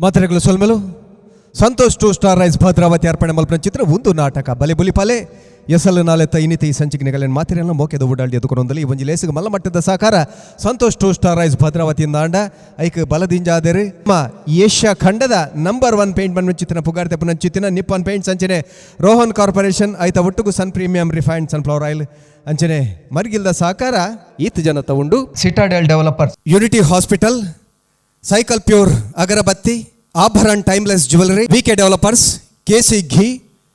ಮಾತ್ರೆಗಳು ಸೊಲ್ಮೆಲು Santosh two star rice Bhadravathi ಅರ್ಪಣೆ ಮಲ್ಪನ ಚಿತ್ರ ಒಂದು ನಾಟಕ ಬಲೆ ಬುಲಿಪಾಲೆ ಎಸಲು ನಾಲೆತ್ತ ಇನ್ನಿತ ಈ ಸಂಚಿಕೆ ಮಾತಿರೆಲ್ಲ ಮೋಕೆದ ಓಡಾಡಿ ಎದುಕೊಂಡಲ್ಲಿ ಈ ಒಂಜಿ ಲೇಸಿಗೆ ಮಲ್ಲ ಮಟ್ಟದ ಸಹಕಾರ ಸಂತೋಷ್ ಟೂ ಸ್ಟಾರ್ ರೈಸ್ ಭದ್ರಾವತಿಯಿಂದ ಆಂಡ ಐಕ್ ಬಲದಿಂಜಾದರು ನಮ್ಮ ಏಷ್ಯಾ ಖಂಡದ ನಂಬರ್ 1 ಪೇಂಟ್ ಮನ್ ಚಿತ್ತಿನ ಪುಗಾರ್ತೆ ಪುನಂಚಿತ್ತಿನ ನಿಪ್ಪನ್ ಪೇಂಟ್ಸ್ ಅಂಚನೆ ರೋಹನ್ ಕಾರ್ಪೊರೇಷನ್ ಐತ ಒಟ್ಟುಗು Sun Premium refined sunflower oil ಅಂಚನೆ ಮರ್ಗಿಲ್ದ ಸಹಕಾರ ಈತ ಜನತ ಉಂಡು. Citadel Developers, Unity Hospital, Cycle Pure agarbatti, Abharan Timeless Jewellery, VK Developers, KC ghee,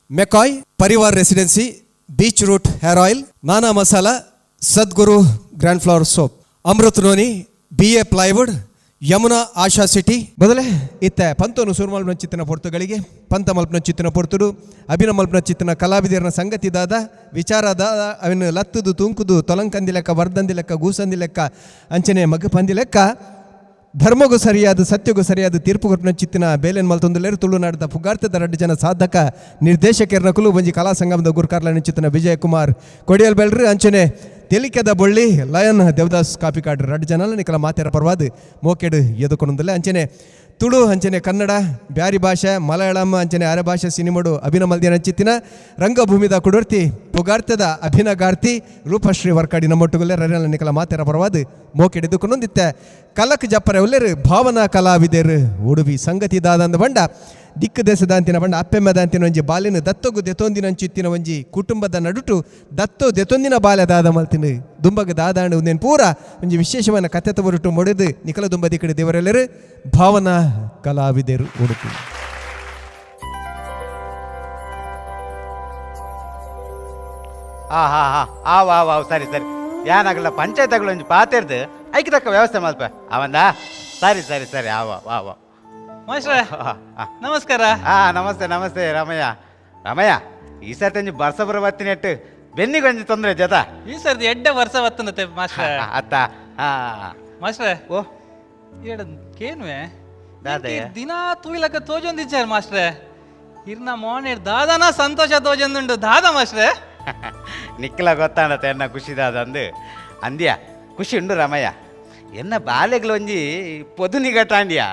McCoy, Parivar Residency, Beach Root hair oil, Nana Masala, Sadguru Grand Flower soap, Amrut Noni, BA plywood, Yamuna Asha City. ಬದಲೆ ಇತ್ತ ಪಂತನು ಸೂರ್ಮಲ್ಪನ ಚಿತ್ತಿನ ಪೊರ್ತುಗಳಿಗೆ ಪಂತ ಮಲ್ಪನ ಚಿತ್ತಿನ ಪೊರ್ತುಡು ಅಭಿನ ಮಲ್ಪನ ಚಿತ್ತಿನ ಕಲಾವಿದರನ ಸಂಗತಿ ದಾದ ವಿಚಾರ ದಾದ ಅವನು ಲತ್ತುದು ತೂಂಕುದು ತೊಲಂಕಂದಿ ಲೆಕ್ಕ ವರ್ದಂದಿ ಲೆಕ್ಕ ಗೂಸಂದಿ ಲೆಕ್ಕ ಅಂಚನೆ ಮಗ್ಗು ಪಂದಿ ಲೆಕ್ಕ ಧರ್ಮಗೂ ಸರಿಯಾದ ಸತ್ಯಗೂ ಸರಿಯಾದ ತೀರ್ಪು ಕೊರ್ಪಿನ ಚಿತ್ತಿನ ಬೇಲೆನ್ ಮಲ್ತೊಂದುಲ್ಲೆರ್ ತುಳುನಾಡದ ಪುಗಾರ್ತದ ರಡ್ಡು ಜನ ಸಾಧಕ ನಿರ್ದೇಶಕರ್ನಕುಲು ಒಂಜಿ ಕಲಾ ಸಂಗಮದ ಗುರುಕಾರ್ಲ ಚಿತ್ತಿನ ವಿಜಯ್ ಕುಮಾರ್ ಕೊಡಿಯಲ್ ಬೆಲ್ರಿ ಅಂಚನೆ ತೆಲಿಕೆದ ಬೊಳ್ಳಿ ಲಯನ್ ದೇವದಾಸ್ ಕಾಪಿಕಾಡ್ ರಡ್ಡು ಜನ ನಿಕಲ ಮಾತೆರ ಪರವಾದ ಮೋಕೆಡು ಎದುಕೊಂಡಲ್ಲ. ಅಂಚನೆ ತುಳು ಅಂಚನೆ ಕನ್ನಡ ಬ್ಯಾರಿ ಭಾಷೆ ಮಲಯಾಳಂ ಅಂಚನೆ ಅರೆ ಭಾಷೆ ಸಿನಿಮಾಡು ಅಭಿನಯ ಮಲ್ದಿನ ಚಿತ್ತಿನ ರಂಗಭೂಮಿದ ಕುಡರ್ತಿ ಪುಗಾರ್ತದ ಅಭಿನಗಾರ್ತಿ ರೂಪಶ್ರೀ ವರ್ಕಾಡಿ ನಮ್ಮೊಟ್ಟುಗುಲ್ಲೆ ರರೆಲ ನಿಕಲ ಮಾತೆರ ಪರವಾದ ಮೋಕೆಡು ಎದುಕೊಂಡೊಂದಿತ್ತೆ. ಕಲಕ್ ಜಪ್ಪರೆ ಉಲ್ಲೆರು ಭಾವನಾ ಕಲಾವಿದೆರು ಉಡುಪಿ. ಸಂಗತಿ ದಾದಂದ ಬಂಡ ದಿಕ್ಕು ದೇಶದಾಂತಿನ ಬಂಡ ಅಪ್ಪೆಮ್ಮದಾಂತಿನ ಒಂಜಿ ಬಾಲಿನ ದತ್ತಗು ದೆತೊಂದಿನ ಅಂಚಿತ್ತಿನ ಒಂಜಿ ಕುಟುಂಬದ ನಡುಟು ದತ್ತೋ ದೆತೊಂದಿನ ಬಾಲೆ ದಾದ ಮಲ್ತಿನ ದುಂಬಗ ದಾದಾಂಡು ಉಂದೇನು ಪೂರ ಒಂಜಿ ವಿಶೇಷವಾದ ಕತೆ ತವರುಟು ಮೊಡೆದು ನಿಕಲ ದುಂಬ ದಿಕ್ಕಡೆ ದೇವರೆಲ್ಲರು ಭಾವನಾ ಕಲಾವಿದರು ಉಡುಪಿ. ಹಾ ಹಾ ಹಾ ಆವ್ ಆವ್ ಆವ್, ಸರಿ ಸರಿ. ಯಾನಾಗಲ್ಲ ಪಂಚಾಯತ್ಗಳು ಒಂಜಿ ಪಾತೆರ್ದು ಐಕ್ ತಕ್ಕ ವ್ಯವಸ್ಥೆ ಮಲ್ಪ ಅವಂದ. ಸರಿ ಸರಿ ಸರಿ, ಆವ ಆವ. ಮಾಸ್ಟ್ರೆ, ನಮಸ್ಕಾರ. ಹಾ, ನಮಸ್ತೆ ನಮಸ್ತೆ ರಾಮಯ್ಯ. ರಾಮಯ್ಯ, ಈ ಸರ್ತಿ ಒಂಜಿ ಬರ್ಸ ಬರ ಬತ್ತಿನೆಟ್ಟು ಬೆನ್ನಿಗೆ ಒಂಜಿ ತೊಂದರೆ ಜತ. ಈ ಸರ್ತಿ ಎಡ್ಡೆ ವರ್ಷ ಬತ್ತನತೆ ಮಾಸ್ಟ್ರೆ. ಅತ್ತ ಹಾ. ಮಾಸ್ಟ್ರೆ. ಓ. ಎಡ ಕೇನ್ವೆ? ದಾದಯ್ಯ. ದಿನ ತೂಯ್ಲಕ್ಕ ತೋಜೊಂದಿಚ್ಚಾರ ಮಾಸ್ಟ್ರೆ. ಇರ್ನ ಮೋನೆ ದಾದಾನ ಸಂತೋಷ ತೋಜೊಂದುಂಡು ದಾದಾ ಮಾಸ್ಟ್ರೆ. ನಿಕ್ಕಲ ಗೊತ್ತಾಂಡತ ಎನ್ನ ಖುಷಿ ದಾದಂದು ಅಂದ್ಯ. ಖುಷಿ ಉಂಡು ರಾಮಯ್ಯ. ಎನ್ನ ಬಾಲೆಗಳು ಒಂಜಿ ಪೊದು ನಿಗಟಾಂಡ್ಯ,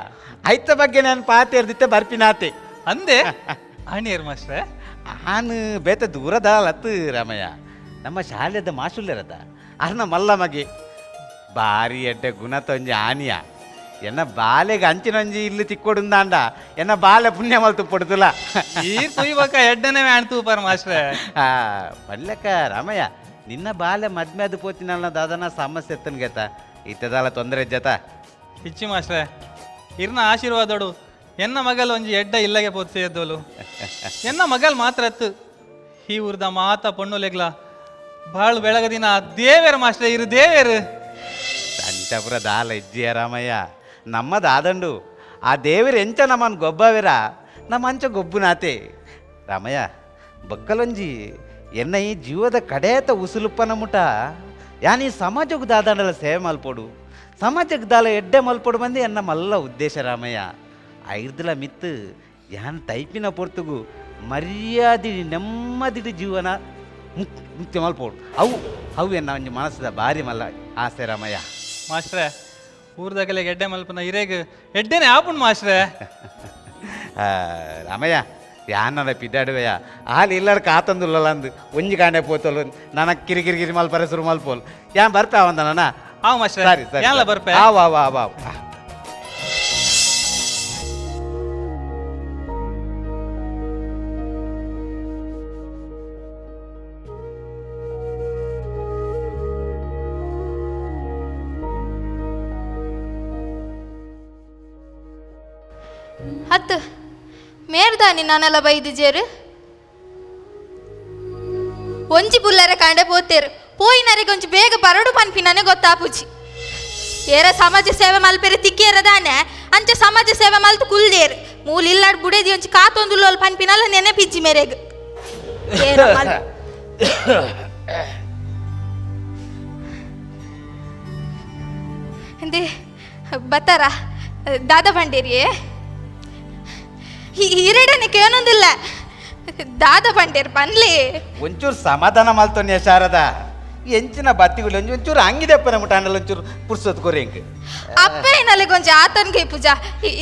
ಐತ ಬಗ್ಗೆ ನಾನು ಪಾತೆರ್ದಿತ್ತೆ ಬರ್ಪಿನಾತೆ. ಅಂದೆ ಅಣಿಯರ್ ಮಾಸ್ಟ್ರೆ? ಆನು ಬೇತ ದೂರದ ಲತ್ತು ರಾಮಯ್ಯ, ನಮ್ಮ ಶಾಲೆದ ಮಾಸುಲ್ಯರದ ಅರ್ನ ಮಲ್ಲ ಮಗೆ ಬಾರಿ ಎಡ್ಡೆ ಗುಣ ತೊಂಜಿ ಆನಿಯ. ಎನ್ನ ಬಾಲೆಗೆ ಅಂಚಿನೊಂಜಿ ಇಲ್ಲಿ ತಿಕ್ಕೊಡುಂದಾಂಡ ಎನ್ನ ಬಾಲೆ ಪುಣ್ಯ ಮಲ್ತು ಪೊಡುದುಲ. ಈ ತುಯ್ಬಕ ಎಡ್ಡನೆ ವ್ಯಾಣ್ ತೂಪಾರ್ ಮಾಸ್ಟ್ರೆ. ಪಡ್ಲಕ್ಕ ರಾಮಯ್ಯ, ನಿನ್ನ ಬಾಲೆ ಮದ್ಮೆ ಅದು ಪೋತಿನಲ್ಲ ದಾದನ ಸಮಸ್ಯೆ ಎತ್ತನ್ಗೆತ ಇತ್ತದಾಲ ತೊಂದರೆ ಜತ. ಇಚ್ಚಿ ಮಾಸ್ಟ್ರೆ, ಇರ್ನ ಆಶೀರ್ವಾದೋಡು ಎನ್ನ ಮಗಲ್ ಒಂಜಿ ಎಡ್ಡ ಇಲ್ಲಗೆ ಪೋತ್ ಸೇದ್ದೋಲು. ಎನ್ನ ಮಗಲ್ ಮಾತ್ರ ಅತ್ತು, ಈ ಊರ್ದ ಮಾತ ಪೊಣ್ಣುಲೆಗ್ಲ ಬಾಳು ಬೆಳಗದಿನ ದೇವೇರ್ ಮಾಸ್ಟ್ರೆ, ಇರು ದೇವೇರು. ತಂಚಪುರ ದಾಲ ಇಜ್ಜಿಯ ರಾಮಯ್ಯ, ನಮ್ಮ ದಾದಂಡು ಆ ದೇವರು ಎಂಚ ನಮ್ಮನ್ ಗೊಬ್ಬವಿರ ನಮ್ಮ ಅಂಚ ಗೊಬ್ಬುನಾತೆ ರಾಮಯ್ಯ. ಬಕ್ಕಲೊಂಜಿ ಎನ್ನ ಈ ಜೀವದ ಕಡೇತ ಉಸುಲುಪ್ಪನ ಮುಟ ಯಾನ್ ಈ ಸಮಾಜಕ್ಕೆ ದಾದಂಡಲ ಸೇವೆ ಮಲ್ಪೊಡು, ಸಮಾಜಕ್ಕೆ ದಾಲ ಎಡ್ಡೆ ಮಲ್ಪೊಡು ಬಂದು ಎನ್ನ ಮಲ್ಲ ಉದ್ದೇಶ ರಾಮಯ್ಯ. ಐರ್ದಲ ಮಿತ್ತು ಯಾನ್ ತೈಪಿನ ಪೊರ್ತುಗು ಮರ್ಯಾದಿ ನೆಮ್ಮದಿಡಿ ಜೀವನ ಮುಕ್ತಿ ಮಲ್ಪೊಡು, ಅವು ಅವು ಎನ್ನ ಒಂಜಿ ಮನಸ್ಸದ ಭಾರಿ ಮಲ್ಲ ಆಸೆ ರಾಮಯ್ಯ. ಮಾಸ್ಟ್ರೆ, ಊರ್ದಾಗಲೆ ಎಡ್ಡೆ ಮಲ್ಪನ ಹಿರೇಗ್ ಎಡ್ಡೆನೆ ಆಪುಂಡು ಮಾಸ್ಟ್ರೆ. ಆ, ರಾಮಯ್ಯ, ಯಾನದ ಪಿದ್ದಾಡುವೆಯ ಹಾಲು ಇಲ್ಲರ ಕಾತಂದುಲ್ಲಲ್ಲ ಅಂದು ಒಂಜಿ ಕಾಂಡೆ ಪೋತೋಲು ನನ್ನ ಕಿರಿ ಕಿರಿ ಕಿರಿ ಮಲ್ಪರೆ ಶುರು ಮಲ್ಪೋಲು. ಯಾನ್ ಬರ್ಪೆ ಅವಂದ ನನ್ನ. ಆವ್ ಮಾಸ್ಟ್ರೆ. ಸರಿ ಸರಿ. ಯಾನ್ಲ ಬರ್ಪೆ. ಆವ್ ಆವ್ ಆವ್ ಆವ್. ಹತ್ತು ಮೇರ್ದಾನಿ ನಾನೆಲ್ಲ ಬೈದಿಜೇರು ಒಂಜಿ ಬುಲ್ಲರೆ ಕಾಂಡೆ ಪೋತೇರು ಪೋಯಿನರೆಗೆ ಒಂಜಿ ಬೇಗ ಬರಡು ಪನ್ಪಿನಾನೆ ಗೊತ್ತಾಪುಜಿ. ಏರ ಸಮಾಜ ಸೇವೆ ಮಲ್ಪೆರೆ ತಿಕ್ಕಿಯರ ದಾನೆ ಅಂಚ ಸಮಾಜ ಸೇವೆ ಮಲ್ತು ಕುಲ್ದೇರು ಮೂಲ ಇಲ್ಲಾಡ್ ಬುಡೇದಿ ಒಂಜಿ ಕಾತೊಂದುಲ್ಲೋಲ್ ಪನ್ಪಿನಲ್ಲ ನೆನಪಿಜ್ಜಿ ಮೇರೆಗ್. ಏರ ಎಂದೆ ಬತ್ತಾರ ದಾದಾ ಬಂಡೇರಿಯೇ ಈರೆಡನೆ ಕೇನೊಂದಿಲ್ಲ ದಾದ ಬಂಡೇರ್ ಪನ್ಲಿ. ಒಂಚೂರು ಸಮಾಧಾನ ಮಲ್ತೊನ್ಯ ಶಾರದ. ಎಂಚಿನ ಬತ್ತಿಗಳು ಒಂಜಿ ಒಂಚೂರು ಅಂಗಿದಪ್ಪನ ಮುಟ್ಟಾಂಡಲ ಒಂಚೂರು ಪುರ್ಸೊತ್ತು ಕೊರೆಂಕ್. ಅಪ್ಪೆ ನಲೆ ಕೊಂಚ ಆತನ್ಗೆ ಪೂಜಾ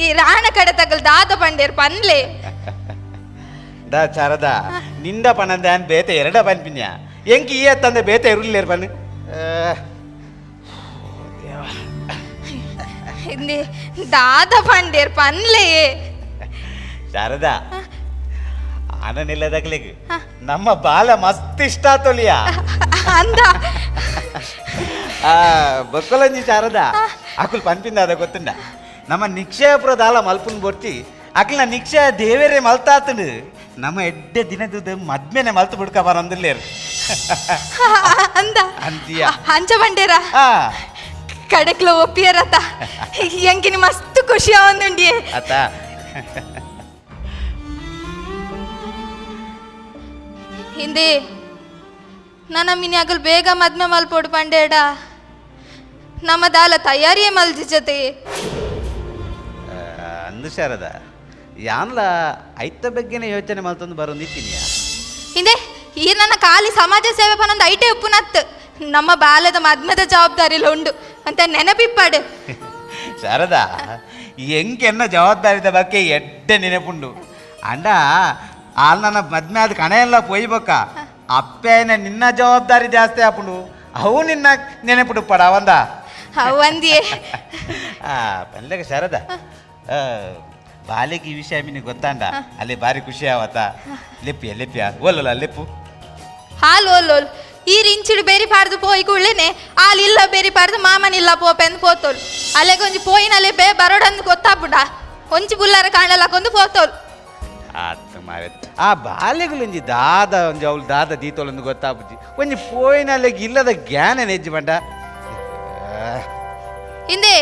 ಈ ರಾಣ ಕಡೆ ತಗಲ್ ದಾದ ಪಂಡೇರ್ ಪನ್ಲೆ. ದಾ ಶಾರದಾ, ನಿಂದ ಪನಂದ ಬೇತೆ ಎರಡ ಪನ್ಪಿನ್ಯ ಎಂಕ್ ಈ ತಂದೆ ಬೇತೆ ಇರುಲ್ಲೇರ್ ಪನ್. ಹಿಂದೆ ದಾದ ಪಂಡೇರ್ ಪನ್ಲೆ. ಶಾರದಾ, ಆನನಿಲ್ಲದಗ್ಲಿಗ್ ನಮ್ಮ ಬಾಲ ಮಸ್ತ್ ಇಷ್ಟ ಆತೊಲಿಯ. ಅಂದ. ಆ ಬೊಕ್ಕಲಂಜಿ ಶಾರದಾ, ಅಕುಲ್ ಪನ್ಪಿಂದ ಅದ ಗೊತ್ತುಂಡ, ನಮ್ಮ ನಿಕ್ಷಯಪುರ ದಾಲ ಮಲ್ಪುನ್ ಬೊರ್ಚಿ, ಅಕ್ಲ ನಿಕ್ಷಯ ದೇವರೇ ಮಲ್ತಾತನು, ನಮ್ಮ ಎಡ್ಡೆ ದಿನದ ಮದ್ಮೆನೆ ಮಲ್ತು ಬಿಡ್ಕ ಬರಂದಿಲ್ಲೇರು. ಅಂದ. ಅಂತೀಯ. ಅಂಚ ಬಂಡೇರ? ಆ. ಕಡೆಕ್ಲ ಒಪ್ಪಿಯರತ, ಎಂಕಿನಿ ಮಸ್ತ್ ಖುಷಿ ಆವೊಂದುಂಡಿಯೇ. ಆತ. ಹಿಂದೆ ನನ್ನ ಮಿನಿ ಅಗಲ್ ಬೇಗ ಮದ್ಮೆ ಮಲ್ಪೋಡು ಪಂಡೇಡ, ನಮ್ಮ ದಾಲ ತಯಾರಿಯೇ ಮಲ್ಜಿ ಜೊತೆ. ಅಂದು ಶಾರದ, ಯಾನ್ಲ ಐತ ಬಗ್ಗೆನೇ ಯೋಚನೆ ಮಲ್ತೊಂದು ಬರೋಂದಿತ್ತೀನಿ. ಹಿಂದೆ ಈ ನನ್ನ ಖಾಲಿ ಸಮಾಜ ಸೇವೆ ಪನೊಂದು ಐಟೆ ಉಪ್ಪುನತ್ತು, ನಮ್ಮ ಬಾಲದ ಮದ್ಮೆದ ಜವಾಬ್ದಾರಿಲ ಉಂಡು ಅಂತ ನೆನಪಿಪ್ಪಾಡು. ಶಾರದಾ, ಎಂಕೆನ್ನ ಜವಾಬ್ದಾರಿದ ಬಗ್ಗೆ ಎಡ್ಡೆ ನೆನಪುಂಡು. ಅಂಡ ಆಲ್ ನನ್ನ ಮದ್ಮೆ ಆದ ಕಣ ಎಲ್ಲ ಪೊಯ್ಬೊಕ್ಕ ಅಪ್ಪೇನ ನಿನ್ನ ಜವಾಬ್ದಾರಿ ಜಾಸ್ತಿ ಆಪುಂಡು, ಅವು ನಿನ್ನ ನೆನಪುಡು ಪಡ ಅವಂದ. ಅವಂದಿಯೇ. ಆ ಪನ್ಲೆಗ ಶಾರದಾ, ಬಾಲಿಗೆ ಈ ವಿಷಯ ನಿನಗೆ ಗೊತ್ತಾಂಡ ಅಲ್ಲಿ ಭಾರಿ ಖುಷಿ ಆವತ್ತ. ಲೆಪ್ಪಿಯ ಲೆಪ್ಪಿಯ ಓಲಲ್ಲ ಲೆಪ್ಪು. ಹಾಲು ಓಲೋಲ್ ಈ ರಿಂಚಿಡು ಬೇರಿ ಪಾಡ್ದು ಪೋಯಿ ಕೂಡ್ಲೇನೆ ಆಲ್ ಇಲ್ಲ ಬೇರಿ ಪಾಡ್ದು ಮಾಮನಿಲ್ಲ ಪೋಪೆಂದು ಪೋತೋಲ್. ಅಲ್ಲೆಗೊಂಜಿ ಪೋಯಿನಲ್ಲೇ ಬೇ ಬರೋಡಂದು ಗೊತ್ತಾಗ್ಬಿಡ, ಒಂಜಿ ಬುಲ್ಲಾರ ಕಾಣಲಕ್ಕೊಂದು ಪೋತೋಲ್. ಆತ್ ಮಾರೆ, ಆ ಬಾಲೆಗಳು ಒಂಜಿ ದಾದ ಒಂಜಿ ಅವಳು ದಾದ ದೀತೋಲೊಂದು ಗೊತ್ತಾಪುಜಿ, ಒಂಜಿ ಪೋಯಿನಲ್ಲಿಗೆ ಇಲ್ಲದ ಜ್ಞಾನ ನೆಜ್ಜಿ ಬಂಡ. ಹಿಂದೆ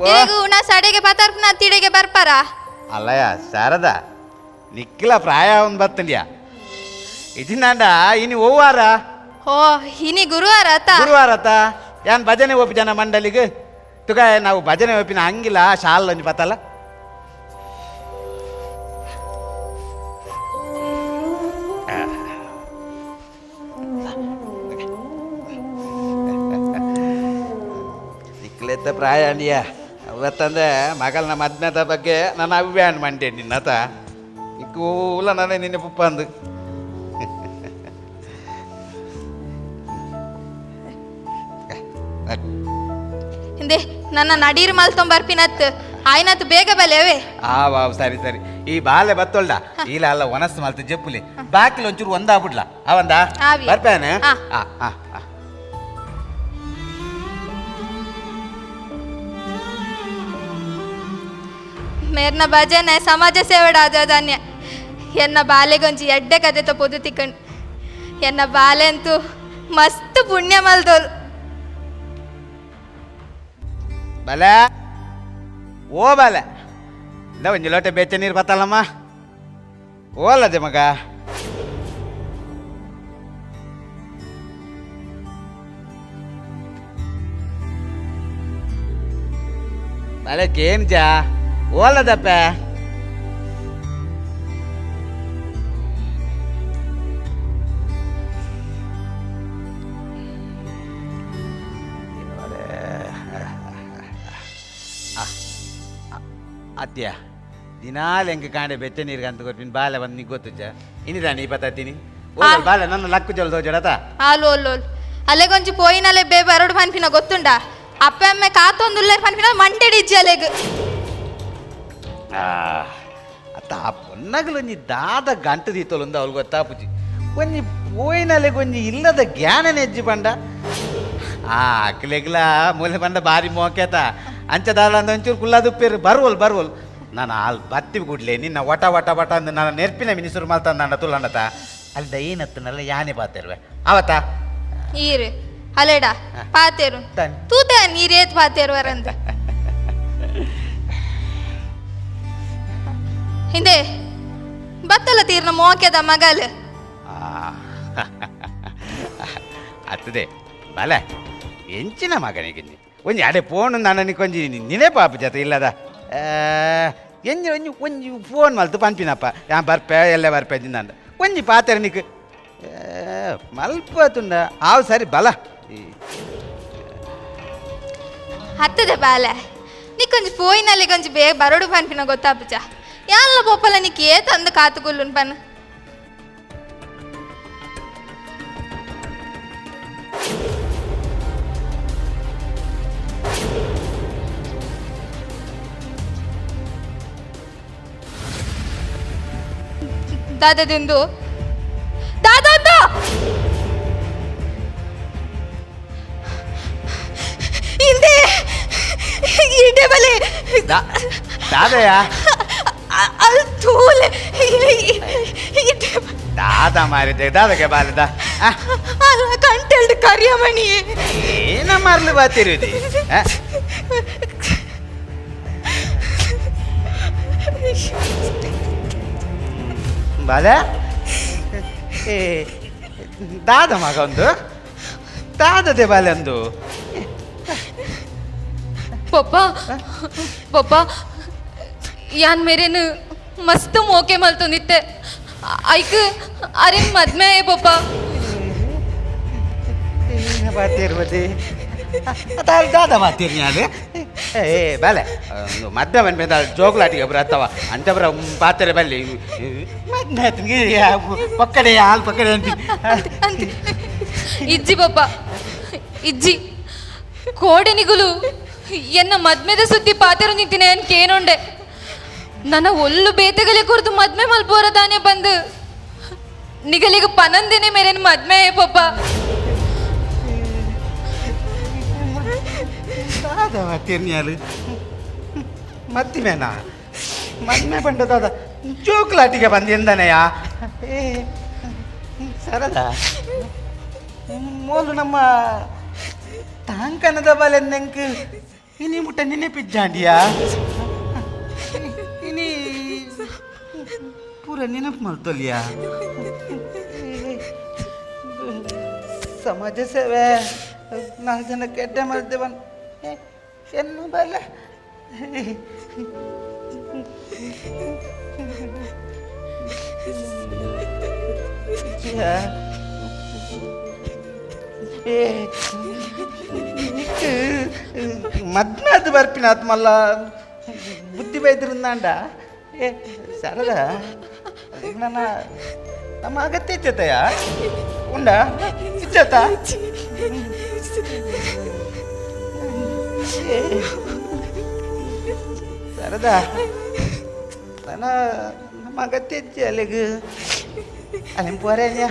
ವಾ. ಇರೆಗು ಉಣ ಸಡೆಗೆ ಪತರ್ಪುನ ತಿಡೆಗೆ ಬರ್ಪಾರ? ಅಲ್ಲಯ್ಯ ಶಾರದಾ, ನಿಕ್ಕಿಲ ಪ್ರಾಯ ಒಂದು ಬತ್ತಂಡ್ಯಾ ಇದಿನಾಂಡ ಇನಿ ಓವಾರ. ಓ, ಇನಿ ಗುರುವಾರ ಆತ. ಗುರುವಾರ ಆತ. ಯಾನ್ ಭಜನೆ ಒಪ್ಪಿ ಜನ ಮಂಡಲಿಗೆ ತುಗ ನಾವು ಭಜನೆ ಒಪ್ಪಿನ ಹಂಗಿಲ್ಲ ಶಾಲ್ ಒಂಜಿ ಪತ್ತಲ್ಲ. ನಿಕ್ಲೆತ್ತ ಪ್ರಾಯ ಅಂಡಿಯ ಅವತ್ತಂದೆ ಮಗಲ್ನ ಮದ್ಮೆದ ಬಗ್ಗೆ ನಾನು ಅವ್ಯಾನ್ ಮಂಡೆ ನಿನ್ನತ ಇಕ್ಕೂಲ ನಾನೇ ನಿನ್ನೆ ಪುಪ್ಪ ಅಂದು. ಹಿಂದೆ ನನ್ನ ನಡೀರ್ ಮಲ್ತೊಂಬರ್ಪಿನತ್ ಆಯ್ನತ್ ಬೇಗ ಬಲೆವೇ. ಆ ವಾವ್, ಸರಿ ಸರಿ, ಈ ಬಾಲೆ ಬತ್ತೊಳ್ಡ ಇಲ್ಲ ಅಲ್ಲ ಒನಸ್ ಮಲ್ತ ಜಪ್ಪುಲಿ ಬಾಕಿಲ್ ಒಂಚೂರು ಒಂದಾಗ್ಬಿಡ್ಲ ಅವಂದ. ಆವಿ. ಬರ್ಪೇನೆ. ಆ. ಆ ಆ ಆ. ಮೇರ್ನ ಭಜನೆ ಸಮಾಜ ಸೇವೆಡಾದನ್ಯ ಎನ್ನ ಬಾಲೆಗೊಂಜಿ ಎಡ್ಡೆ ಕತೆ ಪೊದು ತಿಕ್ಕಂಡ್, ಎನ್ನ ಬಾಲೆ ಅಂತೂ ಮಸ್ತ್ ಪುಣ್ಯ ಮಲ್ದೋಲ್. ಬಲೆ ಓ ಬಾಲೆ, ಇಂದ ಒಂಜಿ ಲೋಟೆ ಬೆಚ್ಚ ನೀರು ಬತ್ತಲ್ಲಮ್ಮ ಓಲದೆ ಮಗ. ಬಲೆ ಕೇನ್ ಜಾ ಓಲದಪ್ಪ. ಅತ್ಯ ದಿನಾಲ ಎಂಕ ಕಾಂಡೆ ಬೆಚ್ಚ ನೀರಿಗೆ ಅಂತ ಕೊರ್ಪಿನ ಬಾಲೆ ಬಂದು ನಿಗ್ ಗೊತ್ತುಜ್ಜ ಇನ್ನಿದಾನೆ ಈ ಪತ್ತತ್ತೀನಿ ಓ ಬಾಲೆ ನನ್ನ ಲಕ್ಕು ಜಲ್ ದೋಜಡತ. ಆಲು ಓಲೋಲ್ ಅಲ್ಲೆಗೊಂಜಿ ಪೋಯಿನಲೆ ಬೇ ಬರೋಡು ಪನ್ಪಿನ ಗೊತ್ತುಂಡ, ಅಪ್ಪೆ ಅಮ್ಮೆ ಕಾತೊಂದುಲ್ಲೇರ್ ಪನ್ಪಿನ ಮಂಡೆಡಿಜ್ಜಿ ಅಲೆಗ್. ಅತ್ತ ಆ ಪೊನ್ನಗಲು ಒಂಜಿ ದಾದ ಗಂಟು ದೀತೋಲುಂದು ಅವಳು ಗೊತ್ತಾಪುಜಿ, ಒಂಜಿ ಪೋಯಿನಲೆಗ್ ಒಂಜಿ ಇಲ್ಲದ ಜ್ಞಾನ ನೆಜ್ಜಿ ಪಂಡ. ಆ ಅಕ್ಲೆಗ್ಲ ಮೂಲೆ ಪಂಡ ಬಾರಿ ಮೋಕೆತ ಅಂಚ ದಾಲ ಅಂದ ಒಂಚೂರು ಕುಲ್ಲಾದುಪ್ಪೇರು ಬರ್ವಲ್ ಬರ್ವಲ್. ನಾನು ಆಲ್ ಬತ್ತಿ ಕೂಡ್ಲೆ ನಿನ್ನ ವಟ ವಟ ವಟ ಅಂದು ನಾನು ನೆರ್ಪಿನ ಮಿನಿಸುರು ಮಲ್ತಂದ ತುಲ್ಲಂಡತ ಅಲ್ಲಿ ದೈನತ್ತನಲ್ಲ ಯಾನೆ ಪಾತೆರ್ವೆ ಅವತ್ತ. ಈರು ಅಲೆಡ ಪಾತೇರು. ತಾನೆ. ತೂತ ನೀರೇತ್ ಪಾತೇರು ವರಂದು ಹಿಂದೆ ಬತ್ತಲ ತೀರ್ನ ಮೋಕೆದ ಮಗಲ್. ಅತ್ತದೆ ಬಲೆ ಎಂಚಿನ ಮಗನಿಗೆ ಒಂಜಿ ಅಡೆ ಫೋನ್ ನಾನು ಕೊಂಜಿ ನಿನೇ ಪಾಪ ಜೊತೆ ಇಲ್ಲದ ಎಂಜಿ ಒಂಜಿ ಒಂಜಿ ಫೋನ್ ಮಲ್ತು ಪನ್ಪಿನಪ್ಪ ಯಾ ಬರ್ಪೆ ಎಲ್ಲ ಬರ್ಪೆ ಜಿಂದಂದ ಒಂಜಿ ಪಾತೆರ ನಿಕ್ ಮಲ್ಪ ತುಂಡ ಆವು ಸರಿ ಬಲ. ಹತ್ತದ ಬಾಲೆ, ನಿಕ್ಕೊಂಜಿ ಪೋಯಿನಲ್ಲಿ ಕೊಂಚ ಬೇಗ ಬರೋಡು ಪನ್ಪಿನ ಗೊತ್ತಾಪುಜ. ಯಾನ್ಲ ಪೋಪಲ ನಿಕ್ ಏತ್ ಅಂದ ಕಾತುಕೊಲ್ಲುನ್ ಪನ್. ದಾದದಿಂದು ದಾದಂದು ಹಿಂದೆ ಇಡೆ ಬಲೆ. ದಾದಯ್ಯ. ಅಲ್ಲಿ ತೂಲೆ. ದಾದ ಮಾರಿದ್ದೆ ದಾದಗೆ ಬಾಲದ. ಅಲ್ಲ ಕಂಟೆಲ್ಡ್ ಕರಿಯಮಣಿ. ಏನ ಮಾರ್ಲು ಬಾತಿರುದಿ? ಬಾಲ, ಏ ದಾದ ಮಗ ಒಂದು ದಾದದೆ ಬಾಲೆ ಒಂದು. ಪಪ್ಪ ಪಪ್ಪ, ಯಾನ್ ಮೇರೇನು ಮಸ್ತ್ ಮೋಕೆ ಮಲ್ತೊಂದಿತ್ತೆ. ಐಕ್ ಅರೇನ್ ಮದ್ಮೆ ಆಯೆ ಪಪ್ಪ. ಬಾತಿರ್ಬದಿ ದಾದ ಬಾತಿರ್ನಿ ಅದು. ಏ ಬಾಲೆ, ಮದ್ದೆ ಬಂದ ಜೋಗ್ಲಾಟಿಗೆ ಬರತ್ತವ ಅಂತ ಬರ ಪಾತ್ರೆ ಬಲ್ಲಿ ಮದ್ದೆ ಪಕ್ಕಡೆ ಹಾಲು ಪಕ್ಕಡೆ ಅಂತ. ಇಜ್ಜಿ ಪಪ್ಪ ಇಜ್ಜಿ, ಕೋಡೆನಿಗುಲು ಎನ್ನ ಮದ್ಮೆದ ಸುದ್ದಿ ಪಾತೆರು ನಿಂತಿನ ಕೇನೊಂಡೆ. ನನ್ನ ಒಲ್ಲು ಬೇತೆಗಲೆ ಕುರಿತು ಮದ್ಮೆ ಮಲ್ಪೋರದಾನೆ ಬಂದು ನಿಗಲಿಗ ಪನಂದಿನೇ ಮೇರೇನು ಮದ್ಮೆ ಆಯೆ ಪಪ್ಪ. ದಾದ ಬಾತಿರ್ನಿ ಮದ್ದಿಮೇನಾ ಮದ್ಮೆ ಬಂಡ ದಾದ ಜೋಕ್ಲಾಟಿಗೆ ಬಂದಿಂದನೆಯ. ಏ ಸರದ, ಮೋಲು ನಮ್ಮ ತಾಂಕನದ ಬಲೆಂದೆಂಕ್ ಇನಿ ಮುಟ್ಟ ನೆನಪಿಜ್ಜಾಂಡಿಯಾ? ಇನಿ ಪೂರ ನೆನಪು ಮಲ್ತೊಲಿಯಾ? ಸಮಾಜ ಸೇವೆ ನಾಲ್ಕು ಜನ ಕೆಡ್ಡೆ ಮಲ್ತೆ ಬಂದು ಎನ್ನು ಬಲ್ಲ. ಏ ಮದ್ಮೆ ಅದು ಬರ್ಪಿನ ಆತ್ಮಲ್ಲ ಬುದ್ಧಿ ಬೈದ್ರಿಂದಾಂಡ. ಏ ಸರದ, ಅದಕ್ಕೆ ನನ್ನ ನಮ್ಮ ಅಗತ್ಯ ಇಚ್ಚತಯ್ಯ ಉಂಡ ಇಚ್ಚತ. ಸರದ, ನನ್ನ ನಮ್ಮ ಅಗತ್ಯ ಇಚ್ಚೆ ಅಲ್ಲಿಗೆ ಅಲ್ಲಿನ ಪೋರೇನ್ಯಾ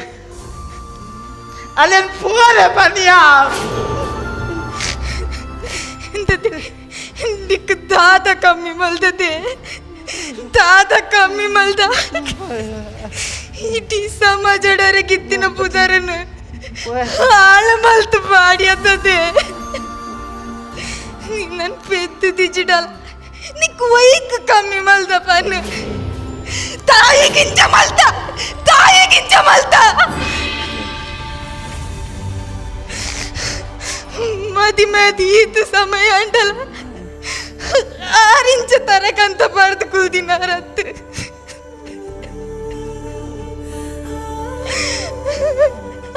ಅಲ್ಲೇನು ಪೋರೆ ಬನ್ನಿಯಾ. ನಿಕ್ ದಾದ ಕಮ್ಮಿ ಮಲ್ದದೆ, ದಾದ ಕಮ್ಮಿ ಮಲ್ದ. ಇಡೀ ಸಮಾಜಡರೆ ಗಿತ್ತಿನ ಪುದರನು ಹಾಳು ಮಲ್ತು ಬಾಡಿ ಅತ್ತದೆ. ನನ್ ಪೆದ್ದು ದಿಜಿಡಲ್ ನಿಕ್ ವೈಕ್ ಕಮ್ಮಿ ಮಲ್ದ ಪನ್ನು. ತಾಯಿಗಿಂಚ ಮಲ್ತ, ತಾಯಿಗಿಂಚ ಮಲ್ತ. ಮದಿ ಮದಿ ಈತ ಸಮಯ ಅಂಡಲ ಆರಿಂಚ ತರಕಂತ ಬರ್ದು ಕುಲ್ದಿನಾರತ್ತು.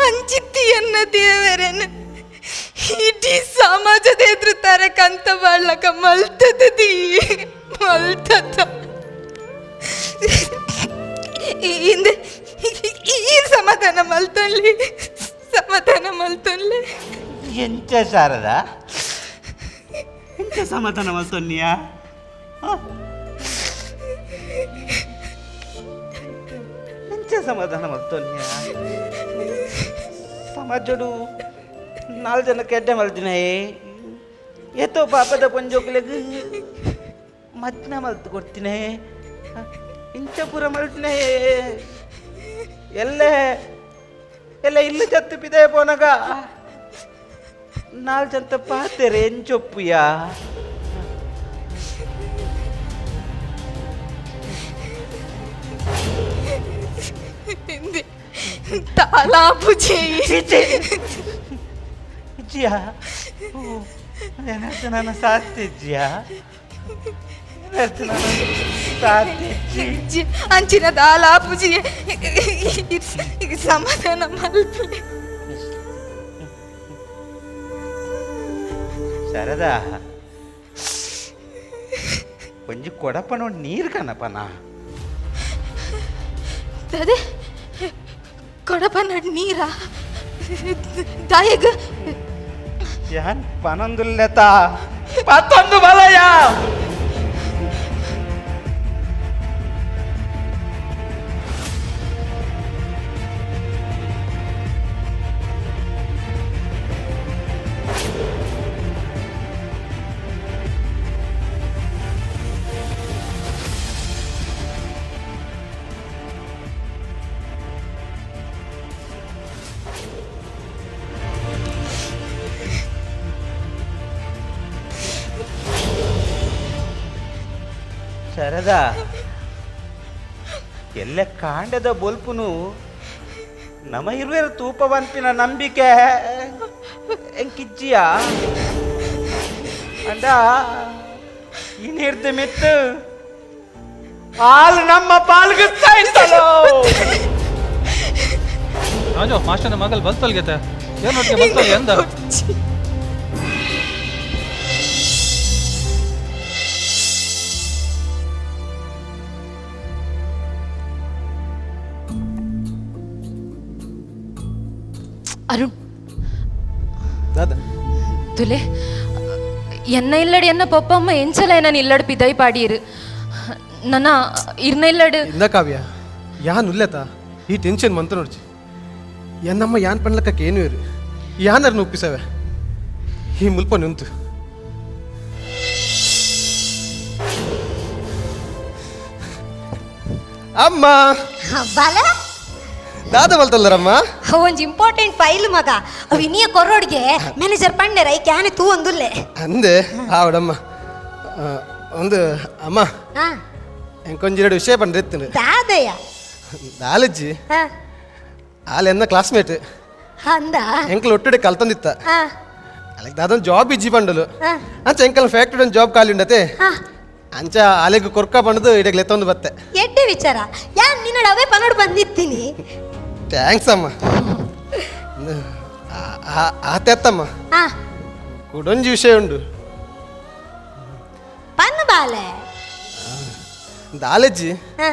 ಅಂಚಿತ್ತಿ ಎನ್ನ ದೇವರನ್ನು ಇಡೀ ಸಮಾಜದ ಎದುರು ತರಕಂತ ಬಾಳ್ಲಕ ಮಲ್ತದಿ ಮಲ್ತದ. ಹಿಂದೆ ಈ ಸಮಾಧಾನ ಮಲ್ತೊನ್ಲಿ, ಸಮಾಧಾನ ಮಲ್ತೊನ್ಲಿ. ಎಂಚ ಶಾರದ, ಎಂಚ ಸಮಾಧಾನ ಮಲ್ತೊನ್ನಿಯಾ? ಎಂಚ ಸಮಾಧಾನ ಮಲ್ತೊನ್ನಿಯಾ? ಸಮಾಜಡು ನಾಲ್ ಜನ ಕೆಡ್ಡೆ ಮಲ್ತಿನಯೇ, ಏತೋ ಪಾಪದ ಪೊಂಜೋಕುಲೆಗ್ ಮದ್ನ ಮಲ್ತು ಕೊಡ್ತೀನಿ, ಇಂಚ ಪೂರ ಮಲ್ತಿನೇ. ಎಲ್ಲೆ ಎಲ್ಲ ಇಲ್ಲ ಚತ್ತು ಪಿದೆ ಪೋನಗ ನಾಲ್ ಜನ ಪಾತೆರೆ ಎಂಚೊಪ್ಪುಯಾ? ತಾಲಾಪು చేయి. ಇಜ್ಜಿಯಾ ಏನಾಯ್ತು? ನನ್ನ ಸಾಧ್ಯ ಏನಾಯ್ತು? ನನ್ನ ಸಾಧ್ಯ. ಅಂಚಿನ ದಾಲಾಪುಜಿ ಸಮಾಧಾನ ಮಲ್ಪಿ. Sharada, ಒಂಜಿ ಕೊಡಪನ ನೀರು ಕನಪನ. ಅದೇ ಕೊಡಪನ ನೀರಾ ದಾಯಗ? ಯಾನ್ ಪನೊಂದುಲ್ಲೆತ, ಪತ್ತೊಂದು ಬಲಯ. ಶಾರದಾ, ಎಲ್ಲ ಕಾಂಡದ ಬೊಲ್ಪುನು ನಮ ಇರುವೆರ ತೂಪವಂಪಿನ ನಂಬಿಕೆ ಎಂಕಿಜ್ಜಿಯ ಅಂಡ ಇನಿರ್ದು ಮಿತ್ತು ಹಾಲು ನಮ್ಮ ಪಾಲ್ಗುತ್ತಾ ಇತ್ತಲೋ. ರಾಜು, ಮಾಸ್ಟರ್ನ ಮಗಲ್ ಬಲ್ತಲ್ಗೆತೆ ಏನು ಒಟ್ಟಿಗೆ ಬಲ್ತಲ್ ಎಂದ? ಅರುಣ್. ದಾದ? ತುಲೆ, ಎನ್ನ ಇಲ್ಲಡ್ ಎನ್ನ ಪಪ್ಪ ಅಮ್ಮ ಎಂಚಲ ನಾನು ಇಲ್ಲಡ್ ಪಿದೈ ಪಾಡೀರು, ನನ್ನ ಇರ್ನ ಇಲ್ಲಡ್. ಇಂದ ಕಾವ್ಯ, ಯಾನ್ ಉಲ್ಲೆತ, ಈ ಟೆನ್ಷನ್ ಮಂತ ನೋಡ್ಚಿ. ಎನ್ನಮ್ಮ ಯಾನ್ ಪಣ್ಲಕ್ಕ ಏನು ಇರು, ಯಾನರ್ನ ಒಪ್ಪಿಸವೆ. ಈ ಮುಲ್ಪ ನಿಂತು. ಅಮ್ಮ. ಬಾಲ. ದಾದ ಬಲ್ತಲ್ಲರಮ್ಮ? ಒಂಜಿ ಇಂಪಾರ್ಟೆಂಟ್ ಫೈಲ್ ಮಗ, ಅವು ಇನ್ನಿಯ ಕೊರೋಡ್ಗೆ ಮ್ಯಾನೇಜರ್ ಪಂಡೆರ ಈ ಕ್ಯಾನೆ ತೂ ಒಂದುಲ್ಲೆ. ಅಂದೆ ಆವಡಮ್ಮ. ಒಂದು ಅಮ್ಮ. ಹಾ. ಎಂಕೊಂಜಿರಡು ವಿಷಯ ಪಂಡಿರ್ತೀನಿ. ದಾದಯ್ಯ? ದಾಲಜ್ಜಿ. ಹಾ. ಆಲ್ ಎನ್ನ ಕ್ಲಾಸ್ಮೇಟ್. ಅಂದ? ಎಂಕಲ್ ಒಟ್ಟುಡೆ ಕಲ್ತಂದಿತ್ತ. ಹಾ. ಅಲೆಗ್ ದಾದೊಂದು ಜಾಬ್ ಇಜ್ಜಿ ಪಂಡಲು. ಹಾ. ಅಂಚ ಎಂಕಲ್ ಫ್ಯಾಕ್ಟ್ರಿ ಒಂದು ಜಾಬ್ ಖಾಲಿ ಉಂಡತೆ. ಹಾ. ಅಂಚ ಅಲೆಗ್ ಕೊರ್ಕ ಪಂಡದು ಇಡಗ್ ಲೆತ್ತೊಂದು ಬತ್ತೆ. ಎಡ್ಡೆ ವಿಚಾರ, ಯಾನ್ ನಿನ್ನಡ ಅವೇ ಪನೋಡ್ ಬಂದಿತ್ತೀನಿ. Thanks ಅಮ್ಮ. ಆತೆತ್ತಮ್ಮ. ಹಾ. ಕುಡೊಂಜಿ ವಿಷಯ ಉಂಡು. ಪನ್ ಬಾಲೆ. ದಾಲೆಜ್ಜಿ. ಹಾ.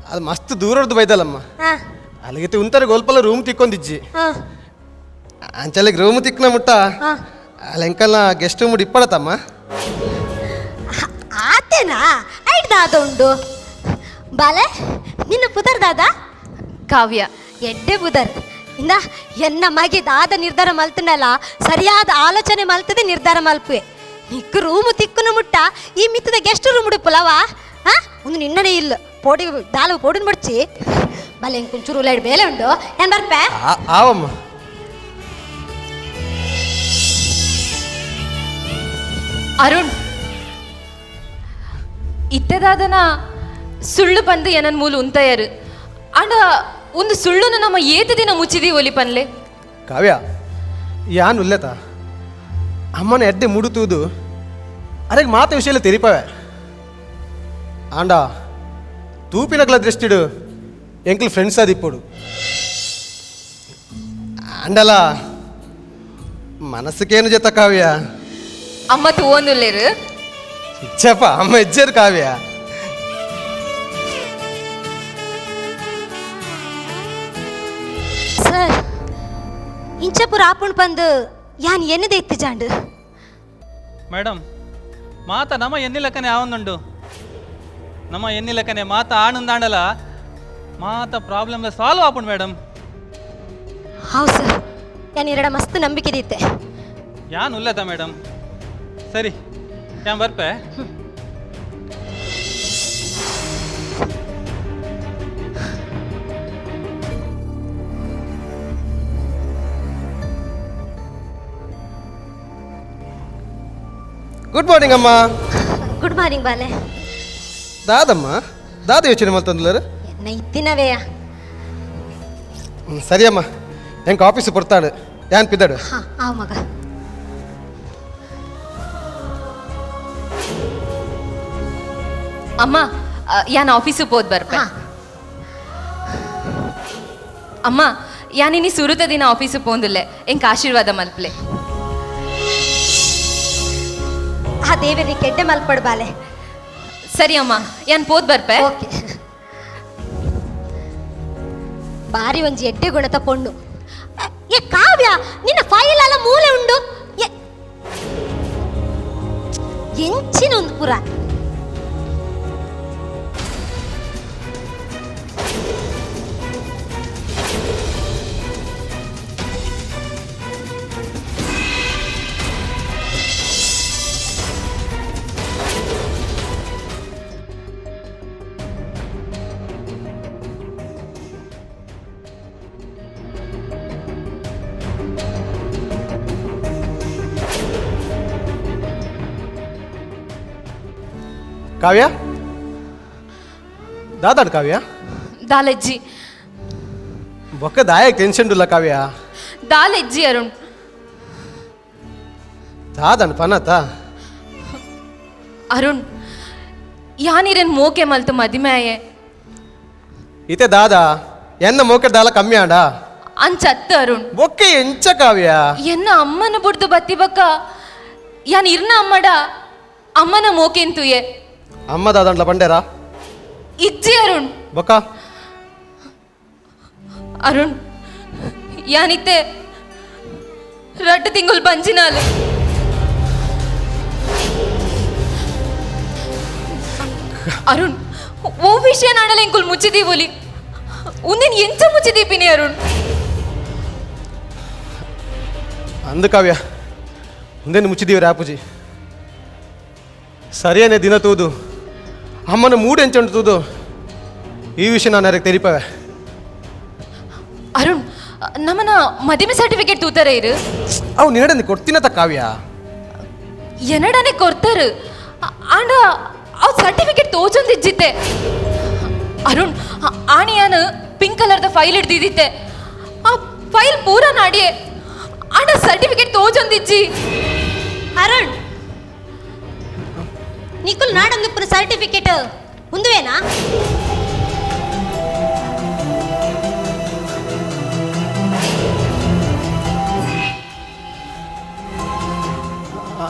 ಅದು ಮಸ್ತ್ ದೂರದ್ದು ಬೈದಲ್ಲಮ್ಮ. ಹಾ. ಅಲ್ಲಿಗೆ ಉಂತಾರೆ ಗೋಲ್ಪಲ್ಲ ರೂಮ್ ತಿಕ್ಕೊಂದಿಜ್ಜಿ. ಹಾ. ಅಂಚಲಿಗೆ ರೂಮ್ ತಿಕ್ಕನ ಮುಟ್ಟ. ಹಾ. ಅಲ್ಲಿ ಎಂಕಲ್ನ ಗೆಸ್ಟ್ ರೂಮ್ ಇಪ್ಪಡತಮ್ಮ. ಆತೇನಾ, ಐಟ್ ದಾದ ಉಂಡು ಬಾಲೆ? ನಿನ್ನ ಪುದರ್ ದಾದ? ಕಾವ್ಯ. ಎಡ್ಡೆ ಬುದರ್. ಇಂದ, ಎನ್ನ ಮಗೆ ದಾದ ನಿರ್ಧಾರ ಮಲ್ತನಲ್ಲ, ಸರಿಯಾದ ಆಲೋಚನೆ ಮಲ್ತದೆ ನಿರ್ಧಾರ ಮಲ್ಪುವೆ. ನಿಕ್ಕು ರೂಮು ತಿಕ್ಕುನ ಮುಟ್ಟ ಈ ಮಿತ್ತದ ಗೆಸ್ಟ್ ರೂಮ್ ಉಡುಪುಲವ. ಹಾ, ಒಂದು ನಿನ್ನನೇ ಇಲ್ಲ ಪೋಡಿ ದಾಲು ಪೋಡಿನ ಮುಡ್ಚಿ ಬಲೆ. ಇಂಕೊಂಚೂರು ಉಲಾಡ್ ಬೇಲೆ ಉಂಡು, ಏನ್ ಬರ್ಪೆ. ಆವಮ್ಮ. ಅರುಣ್, ಇತ್ತೆದಾದನ ಸುಳ್ಳು ಬಂದು ಏನನ್ ಮೂಲು ಉಂತಯರು ಅಂಡ ಒಂದು ಸುಳ್ಳುನ ನಮ್ಮ ಏತ ದಿನ ಮುಚ್ಚಿದಿ ಒಲಿ ಪನ್ಲೆ. ಕಾವ್ಯ, ಯಾನ್ ಉಲ್ಲೆತ, ಅಮ್ಮನ ಎಡ್ಡೆ ಮುಡುತೂದು ಅರೆಗ್ ಮಾತ ವಿಷಯ ತೆರಿಪವೆ. ಆಂಡ ತೂಪಿನಗ್ಲ ದೃಷ್ಟಿಡು ಎಂಕ್ಲು ಫ್ರೆಂಡ್ಸ್ ಆದಿಪ್ಪುಡು, ಆಂಡಲ ಮನಸ್ಸಿಗೇನು ಜೊತೆ ಕಾವ್ಯ. ಅಮ್ಮ ತೂವೊಂದುಲ್ಲೇರು? ಇಚ್ಚಪ್ಪ, ಅಮ್ಮ ಇಜ್ಜರು ಕಾವ್ಯ. ಸರ್, ಇಂಚಪುರ ಆಪುಣ್ ಬಂದು ಯಾನ್ ಎನ್ನದೆ ಇತ್ತು ಜಾಂಡು. ಮೇಡಮ್, ಮಾತ ನಮ್ಮ ಎನ್ನಿಲಕ್ಕನೆ ಆವೊಂದುಂಡು. ನಮ್ಮ ಎನ್ನಿಲಕ್ಕನೆ ಮಾತ ಆನಂದಾಂಡಲ ಮಾತ ಪ್ರಾಬ್ಲಮ್ ಸಾಲ್ವ್ ಆಪುಂಡು ಮೇಡಮ್. ಹೌದು ಸರ್, ಯಾನ್ ಎರಡ ಮಸ್ತ್ ನಂಬಿಕೆ ದೀತೆ. ಯಾನ್ ಉಲ್ಲೆತ ಮೇಡಮ್. ಸರಿ, ಯಾನ್ ಬರ್ಪೆ. ಗುಡ್ ಮಾರ್ನಿಂಗ್ ಅಮ್ಮ. ಗುಡ್ ಮಾರ್ನಿಂಗ್ ಬಾಲೆ. ದಾದಮ್ಮ, ದಾದ ಯೋಚನೆ ಮಲ್ತಂದ್ಲರು? ಎನ್ನ ಇತ್ತಿನವೇಯ. ಸರಿ ಅಮ್ಮ, ಎಂಕ್ ಆಫೀಸ್ ಪೊರ್ತಾಡು, ಯಾನ್ ಪಿದ್ದಾಡು. ಹಾ, ಆವ್ ಮಗ. ಅಮ್ಮ, ಯಾನ್ ಆಫೀಸು ಪೋದ್ ಬರ್ಪೆ. ಹಾ. ಅಮ್ಮ, ಯಾನ್ ಇನಿ ಸುರುತ ದಿನ ಆಫೀಸು ಪೋಂದುಲ್ಲೆ, ಎಂಕ್ ಆಶೀರ್ವಾದ ಮಲ್ಪ್ಲೆ. ಆ ದೇವರಿಗೆ ಕೆಡ್ಡೆ ಮಲ್ಪಡು ಬಾಲೆ. ಸರಿ ಅಮ್ಮ, ಯಾನ್ ಪೋದ್ ಬರ್ಪೆ. ಓಕೆ. ಬಾರಿ ಒಂಜಿ ಎಡ್ಡೆ ಗುಣತ ಪೊಣ್ಣು. ಏ ಕಾವ್ಯ, ನಿನ್ನ ಫೈಲ್ ಅಲ್ಲ ಮೂಲೆ ಉಂಡು. ಎಂಚಿನ ಒಂದು ಪುರ. ಕಾವ್ಯ, ದಾದಾಡ್ ಕಾವ್ಯ? ದಾಲೆಜ್ಜಿ. ಬೊಕ್ಕ ದಾಯಕ್ ಟೆನ್ಷನ್ ಉಲ್ಲ ಕಾವ್ಯ? ದಾಲೆಜ್ಜಿ ಅರುಣ್. ದಾದನ್ ಪನತ? ಅರುಣ್, ಯಾನಿರನ್ ಮೋಕೆ ಮಲ್ತು ಮದಿಮಾಯೆ. ಇತೆ ದಾದಾ ಎನ್ನ ಮೋಕೆ ದಾಲ ಕಮ್ಮಿ ಆಂಡ? ಅಂಚತ್ತ ಅರುಣ್. ಬೊಕ್ಕೆ ಎಂಚ ಕಾವ್ಯ? ಎನ್ನ ಅಮ್ಮನ ಬುಡ್ದು ಬತ್ತಿ ಬಕ್ಕ ಯಾನ್ ಇರ್ನ ಅಮ್ಮಡ ಅಮ್ಮನ ಮೋಕೆಂತುಯೆ. ಅಮ್ಮ ದಾದಂಡ್ಲ ಬಂಡೇರಾ? ಇಜ್ಜಿ ಅರುಣ್. ಬೊಕ್ಕ? ಅರುಣ್, ಯಾನಿತ್ತೆ ರಡ್ಡು ತಿಂಗುಲ್ ಬಂಜಿನಾಲು. ಅರುಣ್, ಓ ವಿಷಯ ನಾಡಲ ಇಂಕುಲ್ ಮುಚ್ಚಿದೀವೊಲಿ, ಉಂದಿನ ಎಂಚ ಮುಚ್ಚಿದೀಪಿನಿ ಅರುಣ್? ಅಂದು ಕಾವ್ಯ, ಮುಂದೇನು ಮುಚ್ಚಿದೀವಿ ರಾಪುಜಿ. ಸರಿಯನೇ ದಿನ ತೂದು ಅಮ್ಮನ ಮೂಡ್ ಎಂಚುಂಟು ತೂದು ಈ ವಿಷಯ ನಾನು ಯಾರಿಗೆ ತೆರಿಪವೆ. ಅರುಣ್, ನಮ್ಮನ ಮದಿಮೆ ಸರ್ಟಿಫಿಕೇಟ್ ತೂತಾರೆ ಇರು. ಅವು ನಿನ್ನಡನೆ ಕೊಡ್ತೀನತ ಕಾವ್ಯ. ಎನ್ನಡನೆ ಕೊಡ್ತಾರೆ, ಆಂಡ ಅವು ಸರ್ಟಿಫಿಕೇಟ್ ತೋಚೊಂದಿಜ್ಜಿತ್ತೆ ಅರುಣ್. ಆಣಿಯಾನ ಪಿಂಕ್ ಕಲರ್ದ ಫೈಲ್ ಹಿಡ್ದಿದ್ದಿತ್ತೆ, ಆ ಫೈಲ್ ಪೂರ ನಾಡಿಯೆ, ಆಂಡ ಸರ್ಟಿಫಿಕೇಟ್ ತೋಚೊಂದಿಜ್ಜಿ. ಅರುಣ್, ನಿಕುಲ್ ನಾಡೊಂದು ಪುನ ಸರ್ಟಿಫಿಕೇಟ್ ಉಂದುವೇನಾ?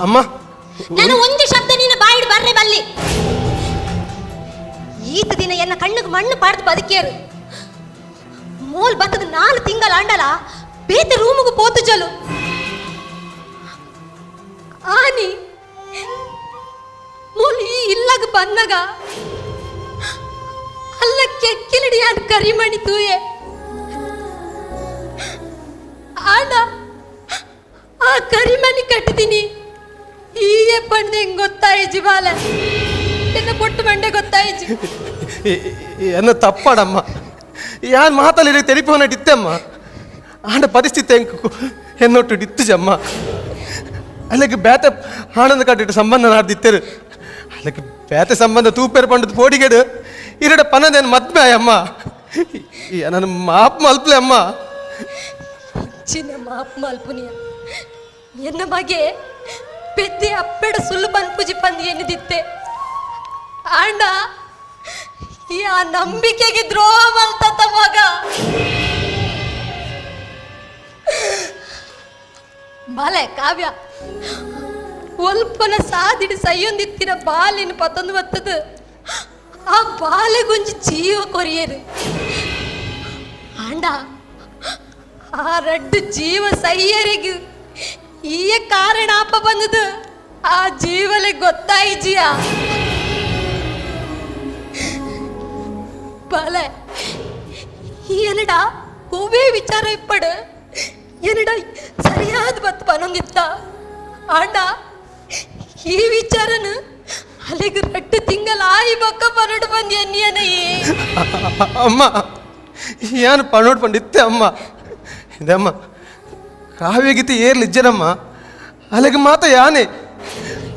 ಅಮ್ಮ. ನಾನು ಒಂದು ಶಬ್ದ ನಿನ್ನ ಬಾಯಿಡ್ ಬರ್ರೆ ಬಲ್ಲಿ. ಈತ ದಿನ ಎನ್ನ ಕಣ್ಣಿಗೆ ಮಣ್ಣು ಪಾಡ್ದು ಬದುಕಿಯರು. ಮೋಲ್ ಬತ್ತದ 4 ತಿಂಗಳ ಅಂಡಲ ಬೇತೆ ರೂಮಿಗೆ ಪೋತು ಜಲು. ಆನಿ ಮೋಲ್ ಈ ಇಲ್ಲಗ ಬಂದಾಗ ಅಲ್ಲ ಕೆಕ್ಕಿಲಡಿ ಯಾನ್ ಕರಿಮಣಿ ತೂಯೆ. ಆಂಡ ಆ ಕರಿಮಣಿ ಕಟ್ಟಿದ್ದೀನಿ ಹೀಗೆ ಪಂಡೆ ಹೆಂಗ್ ಗೊತ್ತಾಯಿಜಿ ಬಾಲ, ಎನ್ನ ಪೊಟ್ಟು ಮಂಡೆ ಗೊತ್ತಾಯಿಜಿ. ಎನ್ನ ತಪ್ಪಾಡಮ್ಮ, ಯಾನ್ ಮಾತಲ್ಲಿ ತೆರಿಪೋನ ಇತ್ತೆಮ್ಮ. ಆಂಡ ಪರಿಸ್ಥಿತಿ ಹೆಂಗ್ ಎನ್ನೊಟ್ಟು ಇತ್ತುಜಮ್ಮ. ಅಲ್ಲಿಗೆ ಬೇತೆ ಆನಂದ ಕಟ್ಟಿಟ್ಟು ಸಂಬಂಧ ನಾಡ್ದಿತ್ತೇರು. ಅಲ್ಲಿಗೆ ಬೇತೆ ಸಂಬಂಧ ತೂಪೇರು ಪಂಡದ ಪೋಡಿಗೆಡು ಇರಡ ಪನದೇನು ಮದ್ಮೆ ಅಮ್ಮ. ನನ್ನ ಮಾಪ್ ಮಲ್ಪ್ಲೆ ಅಮ್ಮ. ಚಿನ್ನ ಮಾಪ್ ಮಲ್ಪುನಿಯ. ಎನ್ನ ಮಗೆ ಪೆದ್ದೆ ಅಪ್ಪೆಡ ಸುಳ್ಳು ಪನ್ಪುಜಿ ಪಂದ್ ಎನ್ನಿದಿತ್ತೆ. ಆಂಡ ಈ ಆ ನಂಬಿಕೆಗೆ ದ್ರೋಹ ಮಲ್ತತ ಮಗ. ಬಾಲೆ ಕಾವ್ಯ, ಒಲ್ಪನ ಸಾದಿಡಿ ಸೈಯೊಂದಿತ್ತಿನ ಬಾಲಿನ ಪತ್ತೊಂದು ಬತ್ತದ ಆ ಬಾಲೆಗೊಂಜಿ ಜೀವ ಕೊರಿಯರು. ಆಂಡ ಆ ರಡ್ಡು ಜೀವ ಸೈಯರಿಗೆ ಈಯ ಕಾರಣ ಆಪ ಬಂದದು ಆ ಜೀವಲೆ ಗೊತ್ತಾಯಿಜಿಯ. ಬಾಲೆ, ಏನಡ ಹೂವೇ ವಿಚಾರ ಇಪ್ಪಡು, ಏನಡ ಸರಿಯಾದ ಬತ್ತು ಪನೊಂದಿತ್ತ. ಆಂಡ ಈ ವಿಚಾರನ ಅಲ್ಲಿಗೆ ರಡ್ಡು ತಿಂಗಳ ಆಯಿ ಬಕ್ಕ ಪನಡು ಬಂದಿ ಎನ್ನಿಯನಯೇ. ಅಮ್ಮ, ಯಾನು ಪಣೋಡ್ ಪಂಡಿತ್ತೆ ಅಮ್ಮ. ಇದಮ್ಮ ಕಾವ್ಯಗೀತೆ ಏರ್ಲಿಜ್ಜನಮ್ಮ. ಅಲ್ಲಿಗೆ ಮಾತ ಯಾನೆ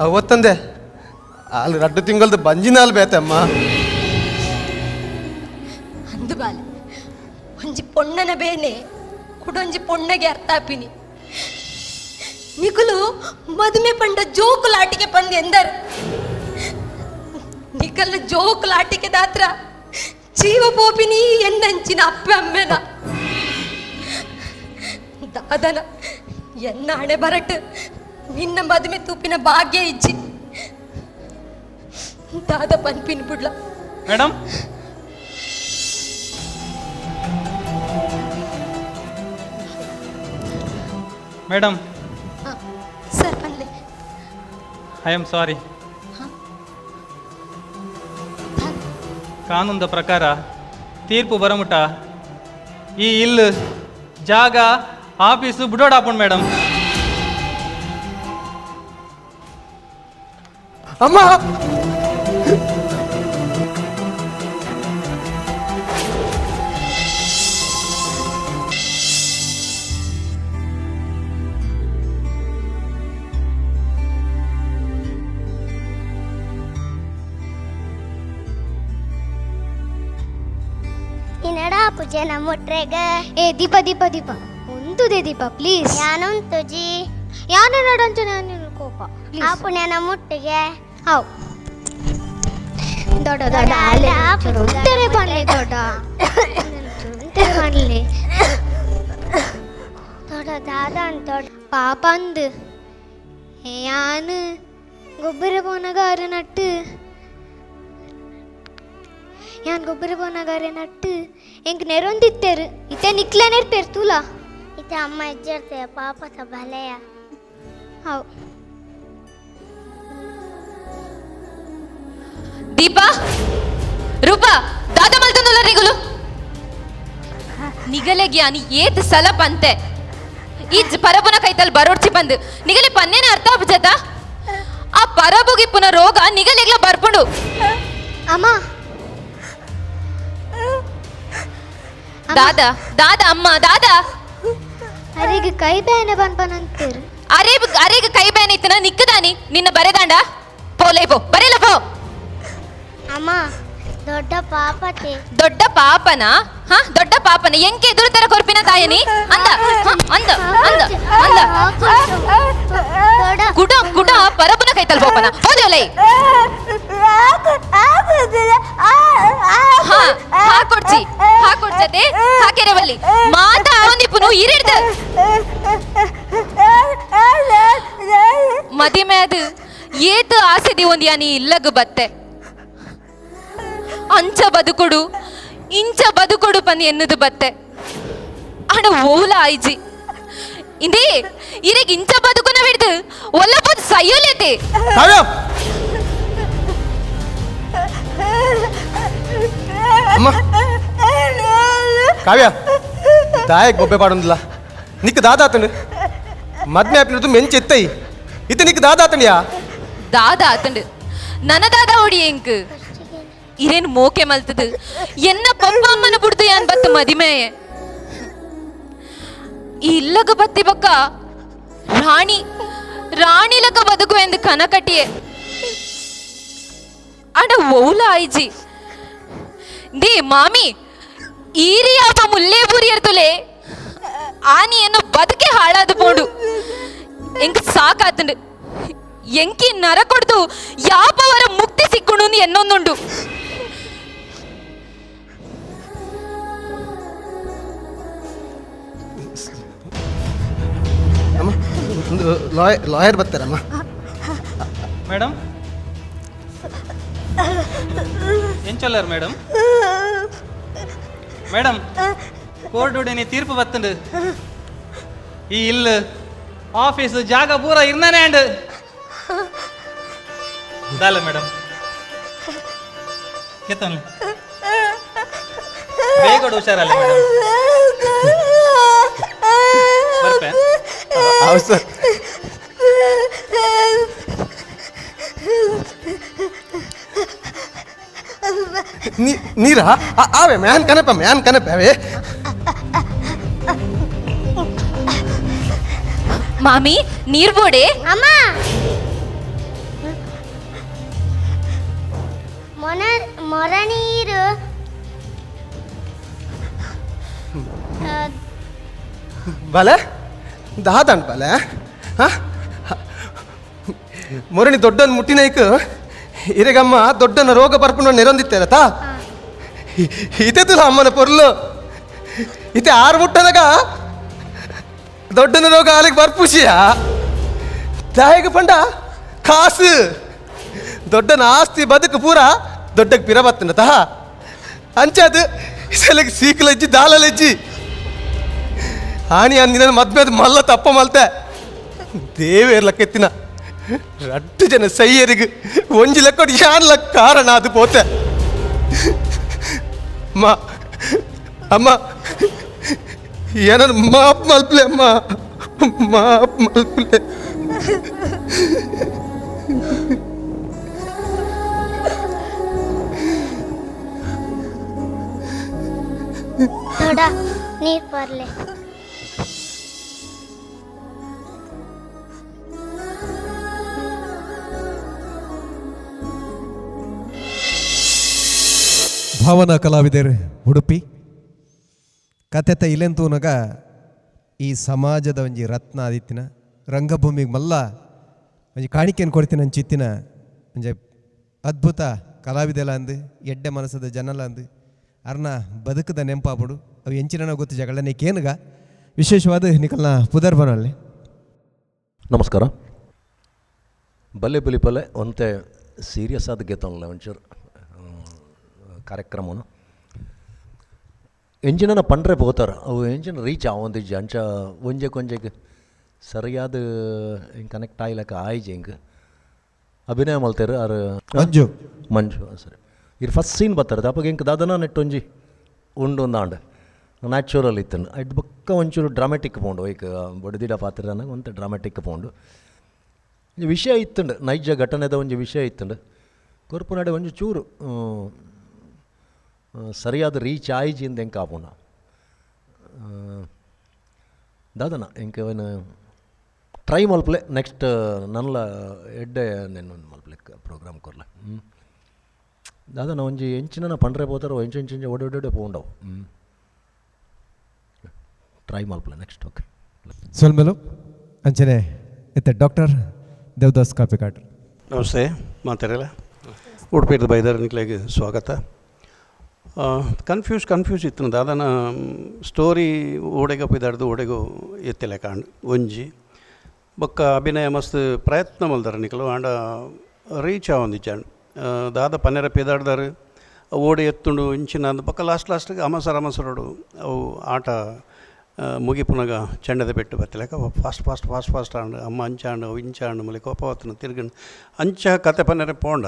ಅವತ್ತಂದೆ ಅಲ್ಲಿ ರಡ್ಡು ತಿಂಗಳದ್ದು ಬಂಜಿನಾಲ್ ಬೇತೆ ಅಮ್ಮ. ಅಂದು ಬಾಲೆ, ಒಂಜಿ ಪೊಣ್ಣನ ಬೇನೆ ಕುಡೊಂಜಿ ಪೊಣ್ಣಗೆ ಅರ್ಥ ಆಪಿನಿ. ನಿಕುಲು ಮದುವೆ ಪಂಡ ಜೋಕುಲಾಟಿಕೆ ಪಂದ್ ಎಂದರು. ನಿಕಲ್ಲ ಜೋಕುಲಾಟಿಕೆ ದಾತ್ರ ಜೀವ ಪೋಪಿನಿ ಎನ್ನಂಚಿನ ಅಪ್ಪೆ ಅಮ್ಮೆನ. ದಾದನ ಎನ್ನ ಹಣೆ ಬರಟ್ ನಿನ್ನ ಮದುವೆ ತೂಪಿನ ಭಾಗ್ಯ ಇಜ್ಜಿ. ದಾದ ಪನ್ಪಿನ್ ಬುಡ್ಲ. Madam, madam. ಸರ್ ಪನ್ಲೆ. I am sorry. ಕಾನೂನದ ಪ್ರಕಾರ ತೀರ್ಪು ಬರಮುಟ ಈ ಇಲ್ಲು ಜಾಗ ಆಫೀಸು ಬಿಡೋಡಾಪುಂಡು ಮೇಡಮ್. ಅಮ್ಮ. ಇನ್ನಡ ಪೂಜೆ ನಮ್ಮ. ಏ ದೀಪ ದೀಪ ದೀಪ ಒಂದುದೇ ದೀಪ ಪ್ಲೀಸ್. ಯಾನುಂತುಜಿ. ಯಾನ ನಡಂಚ ನಾನು ಕೋಪ. ಆ ಪುಣ್ಯ ನಮ್ಮ ಮುಟ್ಟಿಗೆ. ಹಾವು ದೊಡ್ಡ ದೊಡ್ಡ ಅಲೆ ಉತ್ತರ ಪನ್ಲೆ, ದೊಡ್ಡ ಉತ್ತರ ಪನ್ಲೆ. ದೊಡ್ಡ ದಾದ ಅಂತ. ಪಾಪ ಅಂದು ಯಾನು ಗೊಬ್ಬರ ಪೋನಾಗ ಅರೆ ನಟ್ಟು, ಯಾನ್ ಗೊಬ್ಬರ ಪೋನಾಗ ಅರೆ ನಟ್ಟು ಎಂಕ್ ನೆರೊಂದಿತ್ತೇರು, ಇತ್ತೆ ನಿಕ್ಲ ನೆರ್ಪೇರು ತೂಲ. ಇತ್ತೆ ಅಮ್ಮ ಇಜ್ಜಿರ್ತೇವೆ ಪಾಪ ಬಲೆಯ. ಹಾವು. ದೀಪಾ, ರೂಪಾ, ದಾದ ಮಲ್ತೊಂದುಲ್ಲ ನಿಗುಲು? ನಿಗಲೆ ಗ್ಯಾನಿ ಏತ್ ಸಲ ಪಂತೆ ಈ ಪರಬುನ ಕೈತಲ್ ಬರೋಡ್ಚಿ ಬಂದು ನಿಗಲೆ ಪನ್ನೇನ ಅರ್ಥ ಆಪುಜತ? ಆ ಪರಬುಗಿಪ್ಪುನ ರೋಗ ನಿಗಲೆಗ್ಲ ಬರ್ಪುಂಡು. ಅಮ್ಮ. ದಾದಾ ದಾದಾ ಅಮ್ಮ ದಾದಾ. ಅರೆಗೆ ಕೈ ಬೇನೆ ಪನ್ಪನಂತೇರು. ಅರೆ ಅರೆಗೆ ಕೈ ಬೇನೆ ಇತ್ತನ ನಿಕ್ಕದಾನಿ ನಿನ್ನ ಬರೆದಾಂಡ ಪೋಲೇ ಪೋ ಬರೆಲ್ಲ ಪೋ. ಅಮ್ಮ ದೊಡ್ಡ ಪಾಪತಿ. ದೊಡ್ಡ ಪಾಪನ? ಹಾ, ದೊಡ್ಡ ಪಾಪನ ಎಂಕೆ ಎದುರು ತರ ಕೊರ್ಪಿನ ತಾಯನಿ ಅಂದ? ಹ, ಅಂದ ಅಂದ ಅಂದ. ದೊಡ್ಡ ಕುಡ ಕುಡ ಪರಬುನ ಕೈತಲ್ ಪೋಪನ ಹೋದೆವಲೈ. ಹಾ ಹಾಕೊಡ್ಚಿ ಹಾಕೊಡ್ಚತೆ ಹಾಕೆರೆವಲ್ಲಿ ಮಾತಾ ಆವಂದಿಪ್ಪುನು ಇರಿಡ್ದ ಮದಿಮೆ ಅದು ಏತು ಆಸೆದಿ ಒಂದ್ ಯಾನಿ ಇಲ್ಲಗು ಬತ್ತೆ, ಅಂಚ ಬದುಕೊಡು ಇಂಚ ಬದುಕೊಡು ಪಂದ್ ಎನ್ನುದು ಬತ್ತೆ. ಅಣ ಓಲ ಆಯ್ಜಿ ಇಂದೇ ಇರೆಗ್ ಇಂಚ ಬದುಕುನ ಬಿಡ್ದು ಒಲ್ಲ ಪೋದು ಸಯ್ಯೋಲೇತೆ. ಕಾವ್ಯ, ಅಮ್ಮ ಕಾವ್ಯ, ದಾಯಕ್ ಬೊಬ್ಬೆ ಪಾಡೊಂದಿಲ್ಲ. ನಿಕ್ ದಾದಾತಂಡು ಮದ್ಮೆ ಆಪಿನದು ಮೆಂಚಿ ಎತ್ತೈ ಇತ್ತೆ ನಿಕ್ ದಾದಾತಂಡಿಯಾ? ದಾದ ಆತಂಡು ನನ ದಾದ ಓಡಿ ಎಂಕ್ ಇರೇನು ಮೋಕೆ ಮಲ್ತದು ಎನ್ನ ಪಪ್ಪ ಅಮ್ಮನ ಬುಡ್ದು ಯಾನ್ ಬತ್ತು ಮದಿಮೆ. ಈ ಇಲ್ಲಗ ಬತ್ತಿ ಬಕ್ಕ ರಾಣಿ ರಾಣಿಲಕ ಬದುಕು ಎಂದು ಕನ ಕಟ್ಟಿಯೆ. ಅಡ ಓಲ ಆಯ್ಜಿ they ಮಾಮಿ ಈರಿಯಾಪ ಮುಲ್ಲೇ ಬುರಿಯರ್ತುಲೆ ಆನಿ ಎನ್ನ ಬದುಕೆ ಹಾಳಾದ ಪೋಂಡು. ಎಂಕ್ ಸಾಕಾತಂಡು ಎಂಕಿ ನರ ಕೊಡ್ದು ಯಾಪವರ ಮುಕ್ತಿ ಸಿಕ್ಕುಂಡು ಎನ್ನೊಂದುಂಡು. ಅಮ್ಮ, ಒಂದು ಲಾಯರ್ ಬರ್ತಾರಮ್ಮ. ಮೇಡಮ್, ಎಂಚೊಲ್ಲರ್ ಮೇಡಮ್? ಮೇಡಮ್, ಕೋರ್ಟ್ ನೀ ತೀರ್ಪು ಬತ್ತಂಡು. ಈ ಇಲ್ಲು ಆಫೀಸ್ ಜಾಗ ಪೂರ ಇರ್ನಾನೆ ಅಂಡ್ ದಾಲ ಮೇಡಮ್ ಕೆತ್ತನ್ಲೆ ಬೇಗ ಹುಷಾರಲ್ಲ ಮೇಡಮ್, ಬರ್ಪೆ. ಹೌದು ಸರ್. ನೀರಾ ಆವೆ ಮ್ಯಾನ್ ಕನಪ ಮ್ಯಾನ್ ಕನಪ ಅವೇ. ಮಾಮಿ ನೀರ್ ಬೋಡೆ. ಅಮ್ಮ ಮೊನ ಮೊರ ನೀರು. ಬಲೆ ದಾದಂಡ್ ಬಲೆ. ಹಾ ಮೊರಣಿ ದೊಡ್ಡನ್ ಮುಟ್ಟಿನೈಕ್ ಇರೆಗಮ್ಮ ದೊಡ್ಡನ ರೋಗ ಬರ್ಪುಂಡು ನೆರೊಂದಿತ್ತೇರತಾ ಇತೆతుಲ ಅಮ್ಮನ ಪೊರ್ಲು ಇತೆ ಆರು ಮುಟ್ಟನಗ ದೊಡ್ಡನ ರೋಗ ಆಲಿಗೆ ಬರ್ಪುಷಿಯ. ದಾಯಗ ಪಂಡ ಕಾಸು ದೊಡ್ಡನ ಆಸ್ತಿ ಬದುಕು ಪೂರ ದೊಡ್ಡಕ್ಕೆ ಪಿರ ಬತ್ತನ ತಹ. ಅಂಚಾದ ಇಸಲಕ್ಕೆ ಸೀಕಲಜ್ಜಿ ದಾಲಲಜ್ಜಿ ಆನಿ ಅಂದಿನ ಮದ್ಮೆದ ಮಲ್ಲ ತಪ್ಪ ಮಲ್ತೆ. ದೇವೇರ್ಲ ಕೆತ್ತಿನ ರಡ್ಡು ಜನ ಸೈಯರಿಗೆ ಒಂಜಿ ಲೆಕ್ಕಡ್ ಯಾನ್ಲ ಕಾರಣ ಅದು ಪೋತೆ. ಅಮ್ಮ ಅಮ್ಮ, ಏನನ್ನು ಮಾಪ್ ಮಲ್ಪ್ಲೆ ಅಮ್ಮ, ಮಾಪ್ ಮಲ್ಪ್ಲೆ. ದೊಡ್ಡ ನೀರು ಪರ್ಲೆ. ಭಾವನಾ ಕಲಾವಿದರು ಉಡುಪಿ ಕತೆತ ಇಲೆಂತೂನಗ ಈ ಸಮಾಜದ ಒಂಜಿ ರತ್ನ ಆದಿತ್ತಿನ ರಂಗಭೂಮಿಗೆ ಮಲ್ಲ ಒಂಜಿ ಕಾಣಿಕೆಯನ್ನು ಕೊಡ್ತೀನಿ ಅಂಚಿತ್ತಿನ ಒಂಜಿ ಅದ್ಭುತ ಕಲಾವಿದೆಲ ಅಂದು, ಎಡ್ಡೆ ಮನಸ್ಸದ ಜನಲ ಅಂದು, ಅರ್ನ ಬದುಕದ ನೆಂಪಾಪುಡು. ಅವು ಎಂಚಿನ ಗೊತ್ತು ಜಗಳನೆ ಕೇನುಗ ವಿಶೇಷವಾದ ನಿಕಲ್ನ ಪುದರ್ ಬನಲ್ಲಿ. ನಮಸ್ಕಾರ. ಬಲ್ಲೆ ಬಲಿ ಪಲ್ಲೆ ಒಂತೆ ಸೀರಿಯಸ್ ಆದ ಗೆತ್ತೊಂಡ್ಲೆ ಒಂಚೂರು ಕಾರ್ಯಕ್ರಮನು ಎಂಜಿನನ ಪಂಡ್ರೆ ಪೋತಾರ, ಅವು ಎಂಜಿನ್ ರೀಚ್ ಆವೊಂದಿಜ್ಜಿ. ಅಂಚ ಒಂಜೆಕ್ ಒಂಜೆಗ್ ಸರಿಯಾದ ಹಿಂಗೆ ಕನೆಕ್ಟ್ ಆಯ್ಲಕ್ಕ ಆಯ್ಜಿ. ಹಿಂಗೆ ಅಭಿನಯ ಮಲ್ತೇರು ಆರು ಮಂಜು. ಮಂಜು ಸರಿ. ಇರ್ ಫಸ್ಟ್ ಸೀನ್ ಬರ್ತಾರೆ ಅಪ್ಪಗ ಇಂಕ್ ದಾದನ ನೆಟ್ ಒಂಜಿ ಉಂಡು ಒಂದಾಂಡ್ ನ್ಯಾಚುರಲ್ ಇತ್ತನು. ಐಟ್ ಬೊಕ್ಕ ಒಂಚೂರು ಡ್ರಾಮ್ಯಾಟಿಕ್ ಪೋಂಡು, ಐಕ್ ಬೊಡದಿಡ ಪಾತ್ರ ಒಂತೆ ಡ್ರಾಮ್ಯಾಟಿಕ್ ಪೋಂಡು. ಒಂಜಿ ವಿಷಯ ಇತ್ತುಂಡು, ನೈಜ ಘಟನೆದ ಒಂಜಿ ವಿಷಯ ಇತ್ತುಂಡು. ಕೊರ್ಪುನಾಡೆ ಒಂಜಿ ಚೂರು ಸರಿಯಾದ ರೀಚ್ ಆಯ್ಜಿ ಎಂಕ ಆಪುಂಡ ದಾದನ. ಎಂಕ ಅವನ ಟ್ರೈ ಮಲ್ಪಲೆ ನೆಕ್ಸ್ಟ್ ನನ್ಲ ಎಡ್ಡೆ ನೆನ್ ಮಲ್ಪಲೆ ಪ್ರೋಗ್ರಾಮ್ ಕೊರ್ಲೆ. ದಾದನ ಒಂಜಿ ಎಂಚಿನ ಪಂಡ್ರೆ ಪೋತಾರ, ಎಂಚ ಎಂಚ ಎಂಚ ಒಡೆ ಒಡೆ ಪೋಂಡವು. ಟ್ರೈ ಮಲ್ಪಲೆ ನೆಕ್ಸ್ಟ್. ಓಕೆ. ಸೊಲ್ಮೆಲು ಅಂಚನೆ ಇತ್ತೆ ಡಾಕ್ಟರ್ ದೇವದಾಸ್ ಕಾಪಿಕಾಟ್. ನಮಸ್ತೆ ಮಾತಾಡಲ್ಲ. ಉಡುಪಿದ ಬೈದರ್ ನಿಕ್ಲೆಗ್ ಸ್ವಾಗತ. ಕನ್ಫ್ಯೂಸ್ ಕನ್ಫ್ಯೂಸ್ ಇತ್ತು ದಾದನ ಸ್ಟೋರಿ ಓಡೆಗ ಪಿದಾಡ್ದು ಓಡೆಗೋ ಎತ್ತಿಲೆ ಕಾಂಡ್ ಒಂಜಿ ಬೊಕ್ಕ ಅಭಿನಯ ಮಸ್ತ್ ಪ್ರಯತ್ನ ಮಲ್ದಾರ ನಿಕಲು ಆಂಡ ರೀಚ್ ಆವೊಂದಿಜ್ಜಾಂಡ್. ದಾದ ಪನ್ನೆರ ಪಿದಾಡ್ದಾರು ಓಡಿ ಎತ್ತುಂಡು ಇಂಚಿನ ಬೊಕ್ಕ ಲಾಸ್ಟ್ ಲಾಸ್ಟ್ಗೆ ಅಮಸರ ಅಮಸರೋಡು ಅವು ಆಟ ಮುಗಿಪುನಗ ಚೆಂಡದ ಪೆಟ್ಟು ಬತ್ತಿಲೆಕ್ಕ ಫಾಸ್ಟ್ ಫಾಸ್ಟ್ ಫಾಸ್ಟ್ ಫಾಸ್ಟ್ ಆಂಡ್ ಅಮ್ಮ ಅಂಚಾಂಡ್ ಅವು ಇಂಚಾಂಡ್ ಮುಲಿ ಕೋಪವತ್ತನ ತಿರ್ಗಂಡು ಅಂಚ ಕತೆ ಪನ್ನೆರೆ ಪೋಂಡ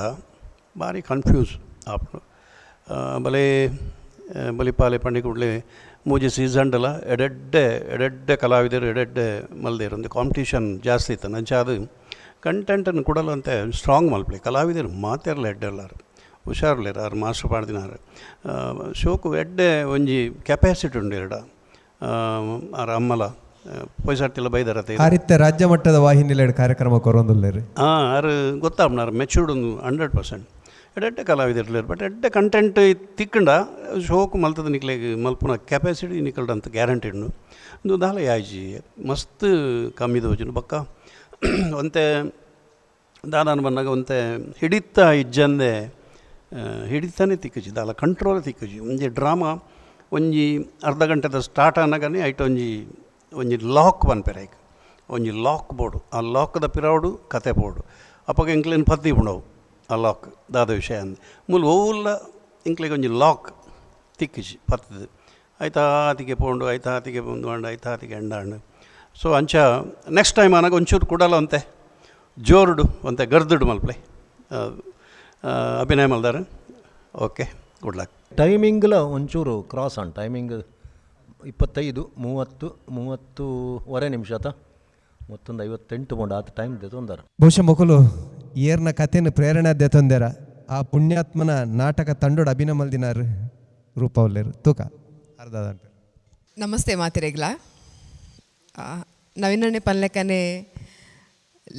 ಭಾರಿ ಕನ್ಫ್ಯೂಸ್ ಆಪುಂಡು. ಬಲೆ ಬಲಿಪಾಲೆ ಪಂಡಿ ಕೂಡಲೇ ಮೂಜಿ ಸೀಸನ್ಡಲ ಎಡೆಡ್ಡೆ ಎಡೆಡ್ಡೆ ಕಲಾವಿದರು ಎಡೆಡ್ಡೆ ಮಲ್ದೇರು ಒಂದು ಕಾಂಪಿಟೇಷನ್ ಜಾಸ್ತಿ ಇತ್ತು. ಅಂಚ ಅದು ಕಂಟೆಂಟನ್ನು ಕೊಡಲಂತೆ ಸ್ಟ್ರಾಂಗ್ ಮಲ್ಪಲೆ ಕಲಾವಿದರು ಮಾತೆರ್ಲ ಎಡ್ಡೆಲ್ಲಾರು ಹುಷಾರ್ಲೇರು ಆರು ಮಾಸ್ಟರ್ ಪಾಡ್ದಿನಾರು ಶೋಕು ಎಡ್ಡೆ ಒಂಜಿ ಕೆಪಾಸಿಟಿ ಉಂಡು ಎರಡ ಆರ್ ಅಮ್ಮಲ ಪೊಯ್ಸಾಡ್ತಿಲ್ಲ ಬೈದಾರತೆ. ಆರಿತ್ತೆ ರಾಜ್ಯ ಮಟ್ಟದ ವಾಹಿನಿಲೇಡ್ ಕಾರ್ಯಕ್ರಮ ಕೊರೊಂದುಲ್ಲೇರು. ಹಾಂ, ಆರು ಗೊತ್ತಾಪ್ನಾರು ಮೆಚೂರ್ಡ್ ಒಂದು 100% ಎಡ್ಡೆ ಕಲಾವಿದರ್ಲೇರು. ಬಟ್ ಎಡ್ಡೆ ಕಂಟೆಂಟ್ ತಿಕ್ಕಂಡ ಶೋಕು ಮಲ್ತದ ನಿಕ್ಲೆಗ್ ಮಲ್ಪುನ ಕೆಪಾಸಿಟಿ ನಿಕಲ್ಡಂತ ಗ್ಯಾರಂಟಿ ಉಂಡು. ಒಂದು ದಾಲ ಯಾಯ್ಜಿ ಮಸ್ತ್ ಕಮ್ಮಿ ದೋಜುನು ಬೊಕ್ಕ ಒಂತೆ ದಾದಾನ ಬಂದಾಗ ಒಂತೆ ಹಿಡಿತ ಇಜ್ಜಂದೆ ಹಿಡಿತಾನೆ ತಿಕ್ಕುಜಿ, ದಾಲ ಕಂಟ್ರೋಲ್ ತಿಕ್ಕುಜಿ. ಒಂಜಿ ಡ್ರಾಮಾ ಒಂಜಿ ಅರ್ಧ ಗಂಟೆದ ಸ್ಟಾರ್ಟ್ ಆನಗನೆ ಐಟ್ ಒಂಜಿ ಒಂಜಿ ಲಾಕ್ ಪನ್ಪೆರ್ ಐಕ್ ಒಂಜಿ ಲಾಕ್ ಬೋರ್ಡು, ಆ ಲಾಕ್ದ ಪಿರವುಡು ಕತೆ ಬೋರ್ಡು ಅಪಗ ಎಂಕ್ಲೆನ್ ಪತ್ತಿ ಪುಂಡವು ಆ ಲಾಕ್ ದಾದ ವಿಷಯ ಅಂದ್ ಮೂಲು ಒವ್ವುಲ್ಲ ಎಂಕ್ಲೆಗ್ ಒಂಜಿ ಲಾಕ್ ತಿಕ್ಕುಜಿ ಪತ್ತದು ಐತಾತಿಗೆ ಪೋಂಡು ಐತಾತಿಗೆ ಬಂದು ಅಂಡ್ ಐತಾತಿಗೆ ಎಂಡಾಂಡ್. ಸೊ ಅಂಚ ನೆಕ್ಸ್ಟ್ ಟೈಮ್ ಆನಾಗ ಒಂಚೂರು ಕುಡಲ ಅಂತೆ ಜೋರುಡು ಒಂತೆ ಗರ್ದುಡು ಮಲ್ಪಲೆ ಅಭಿನಯ ಮಲ್ದಾರ. Okay, good luck. ಟೈಮಿಂಗ್ಲ ಒಂಚೂರು ಕ್ರಾಸ್ ಆನ್ ಟೈಮಿಂಗ್ 25 30 30.5 ನಿಮಿಷ ಆತ ಮತ್ತೊಂದು 58 ಪೋಂಡು ಆತ ಟೈಮ್ ದೆತೊಂದಾರ. ಬಹುಶಃ ಮೊಕಲು ಏರ್ನ ಕಥೆನ ಪ್ರೇರಣೆ ದೆತೊಂದೆರ ಆ ಪುಣ್ಯಾತ್ಮನ ನಾಟಕ ತಂಡೋಡು ಅಭಿನಯ ಮಲ್ದಿನಾರು ರೂಪವಲ್ಲೇರು ತೂಕ ಅರ್ಧ. ನಮಸ್ತೆ ಮಾತಿರೆಗ್ಲ. ನವೀನಣ್ಣೆ ಪನ್ಲೆಕ್ಕನೆ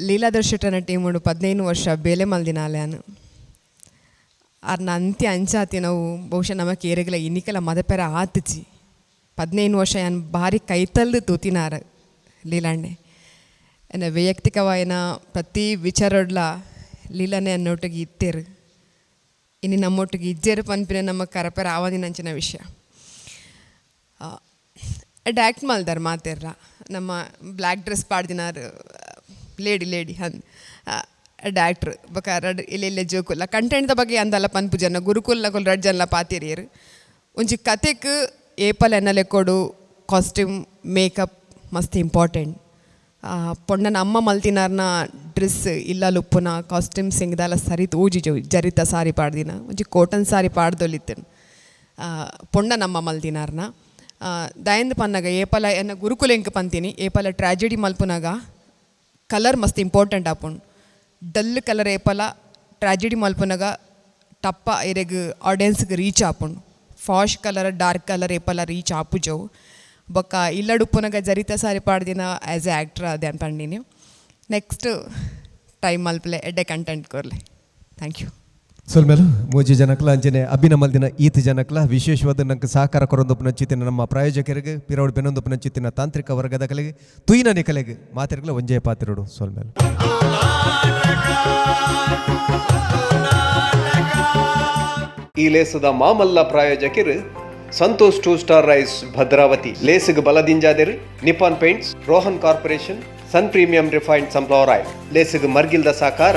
ಲೀಲಾಧರ್ ಶೆಟ್ಟನ ಟೀಮ್ ಉಂಡು 15 ವರ್ಷ ಬೇಲೆ ಮಲ್ದಿನಾಲ್ಯಾನು ಆರ್ನ ಅಂತ್ಯ ಅಂಚಾತಿ ನಾವು ಬಹುಶಃ ನಮ್ಮ ಕೇರೆಗ್ಲ ಇನ್ನಿಕೆಲ ಮದಪೆರ ಆತುಜಿ. 15 ವರ್ಷ ಯಾನ್ ಭಾರಿ ಕೈತಲ್ದು ತೂತಿನಾರ ಲೀಲಣ್ಣೆ. ಎನ್ನ ವೈಯಕ್ತಿಕವಾಯಿನ ಪ್ರತಿ ವಿಚಾರಡ್ಲ ಲೀಲನೆ ಅನ್ನೊಟ್ಟಿಗೆ ಇತ್ತೇರು, ಇನ್ನು ನಮ್ಮೊಟ್ಟಿಗೆ ಇಜ್ಜೇರು ಪನ್ಪಿನ ನಮ್ಮ ಕರಪೆರ ಆವದಿನಂಚಿನ ವಿಷಯ. ಎಡ್ ಆ್ಯಕ್ಟ್ ಮಲ್ದಾರ್ ಮಾತೆರ್ಲ ನಮ್ಮ ಬ್ಲ್ಯಾಕ್ ಡ್ರೆಸ್ ಪಾಡ್ದಿನಾರು ಲೇಡಿ ಲೇಡಿ ಹನ್ ಡಾಕ್ಟ್ರ್ ಬೊಕ ರಡ್ ಇಲ್ಲ ಇಲ್ಲ ಜೋಕುಲ್ಲ ಕಂಟೆಂಟ್ದ ಬಗ್ಗೆ ಅಂದಲ್ಲ ಪನ್ಪು ಜನ ಗುರುಕುಲ್ನಕುಲು ರಡ್ಡ್ ಜನಲ ಪಾತೆರಿಯೆರ್. ಒಂಜಿ ಕತೆಕ್ ಏಪಲ್ ಎನ್ನ ಲೆಕ್ಕೊಡು ಕಾಸ್ಟ್ಯೂಮ್ ಮೇಕಪ್ ಮಸ್ತ್ ಇಂಪಾರ್ಟೆಂಟ್. ಪೊಣ್ಣನ ಅಮ್ಮ ಮಲ್ತಿನಾರ್ನ ಡ್ರೆಸ್ ಇಲ್ಲಲ್ ಉಪ್ಪುನ ಕಾಸ್ಟ್ಯೂಮ್ ಸಿಂಗ್ದಾಲ ಸರಿ ತೋಜಿಜು. ಜರಿತ ಸಾರಿ ಪಾಡ್ದಿನ, ಒಂಜಿ ಕೋಟನ್ ಸಾರಿ ಪಾಡ್ದೊಲಿತ್ತುಂಡು ಪೊಣ್ಣನಮ್ಮ ಮಲ್ತಿನಾರ್ನ. ದಾಯೆಂದ್ ಪನ್ನಗ ಏಪಲ ಎನ್ನ ಗುರುಕುಲು ಎಂಕ್ ಪಂತೀನಿ, ಏಪಲ ಟ್ರಾಜಿಡಿ ಮಲ್ಪುನಗ ಕಲರ್ ಮಸ್ತ್ ಇಂಪಾರ್ಟೆಂಟ್ ಆಪುಂಡು. ಡಲ್ ಕಲರ್ ಏಪಲ ಟ್ರಾಜಿಡಿ ಮಲ್ಪುನಗ ಟಪ್ಪ ಇರೆಗ್ ಆಡಿಯನ್ಸ್ಗೆ ರೀಚ್ ಆಪುಂಡು. ಫಾಶ್ ಕಲರ್, ಡಾರ್ಕ್ ಕಲರ್ ಏಪಲ ರೀಚ್ ಆಪುಜವು. ಬೊಕ್ಕ ಇಲ್ಲಡ್ ಉಪ್ಪುನಗ ಜರಿತ ಸಾರಿ ಪಾಡ್ದಿನ ಆ್ಯಸ್ ಎ ಆ್ಯಕ್ಟ್ರ್ ಅದೇ ಪಂಡಿನಿ. ನೆಕ್ಸ್ಟ್ ಟೈಮ್ ಮಲ್ಪಲೆ, ಎಡ್ಡೆ ಕಂಟೆಂಟ್ ಕೊರ್ಲೆ. Thank you. ಸೊಲ್ಮೆಲು ಮೂಜಿ ಜನಕ್ಲ, ಅಂಚನೆ ಅಭಿನ ಮಲ್ದಿನ ಈತ್ ಜನಕ್ಲ. ವಿಶೇಷವಾದ ನಂಗೆ ಸಹಕಾರ ಕೊರೊಂದುಪ್ಪುನ ಚಿತ್ತಿನ ನಮ್ಮ ಪ್ರಾಯೋಜಕರಿಗೆ, ಪಿರವಡ್ ಬೆನೊಂದುಪ್ಪುನ ಚಿತ್ತಿನ ತಾಂತ್ರಿಕ ವರ್ಗದ ಕಲೆಗೆ, ತುಯಿನ ನಿಕಲೆಗೆ ಮಾತೆರ್ಗಲ ಒಂಜೇ ಪಾತಿರೋಡು. ಸೊಲ್ಮೆಲು. ಈ ಲೇಸದ ಮಾಮಲ್ಲ ಪ್ರಾಯೋಜಕರು Santosh two star rice, Bhadravati. ಲೇಸುಗ್ ಬಲದಿಂಜಾದೆರು Nippon paints, Rohan corporation, sun premium refined sunflower oil. ಲೇಸುಗ್ ಮರ್ಗಿಲ್ದ ಸಾಕಾರ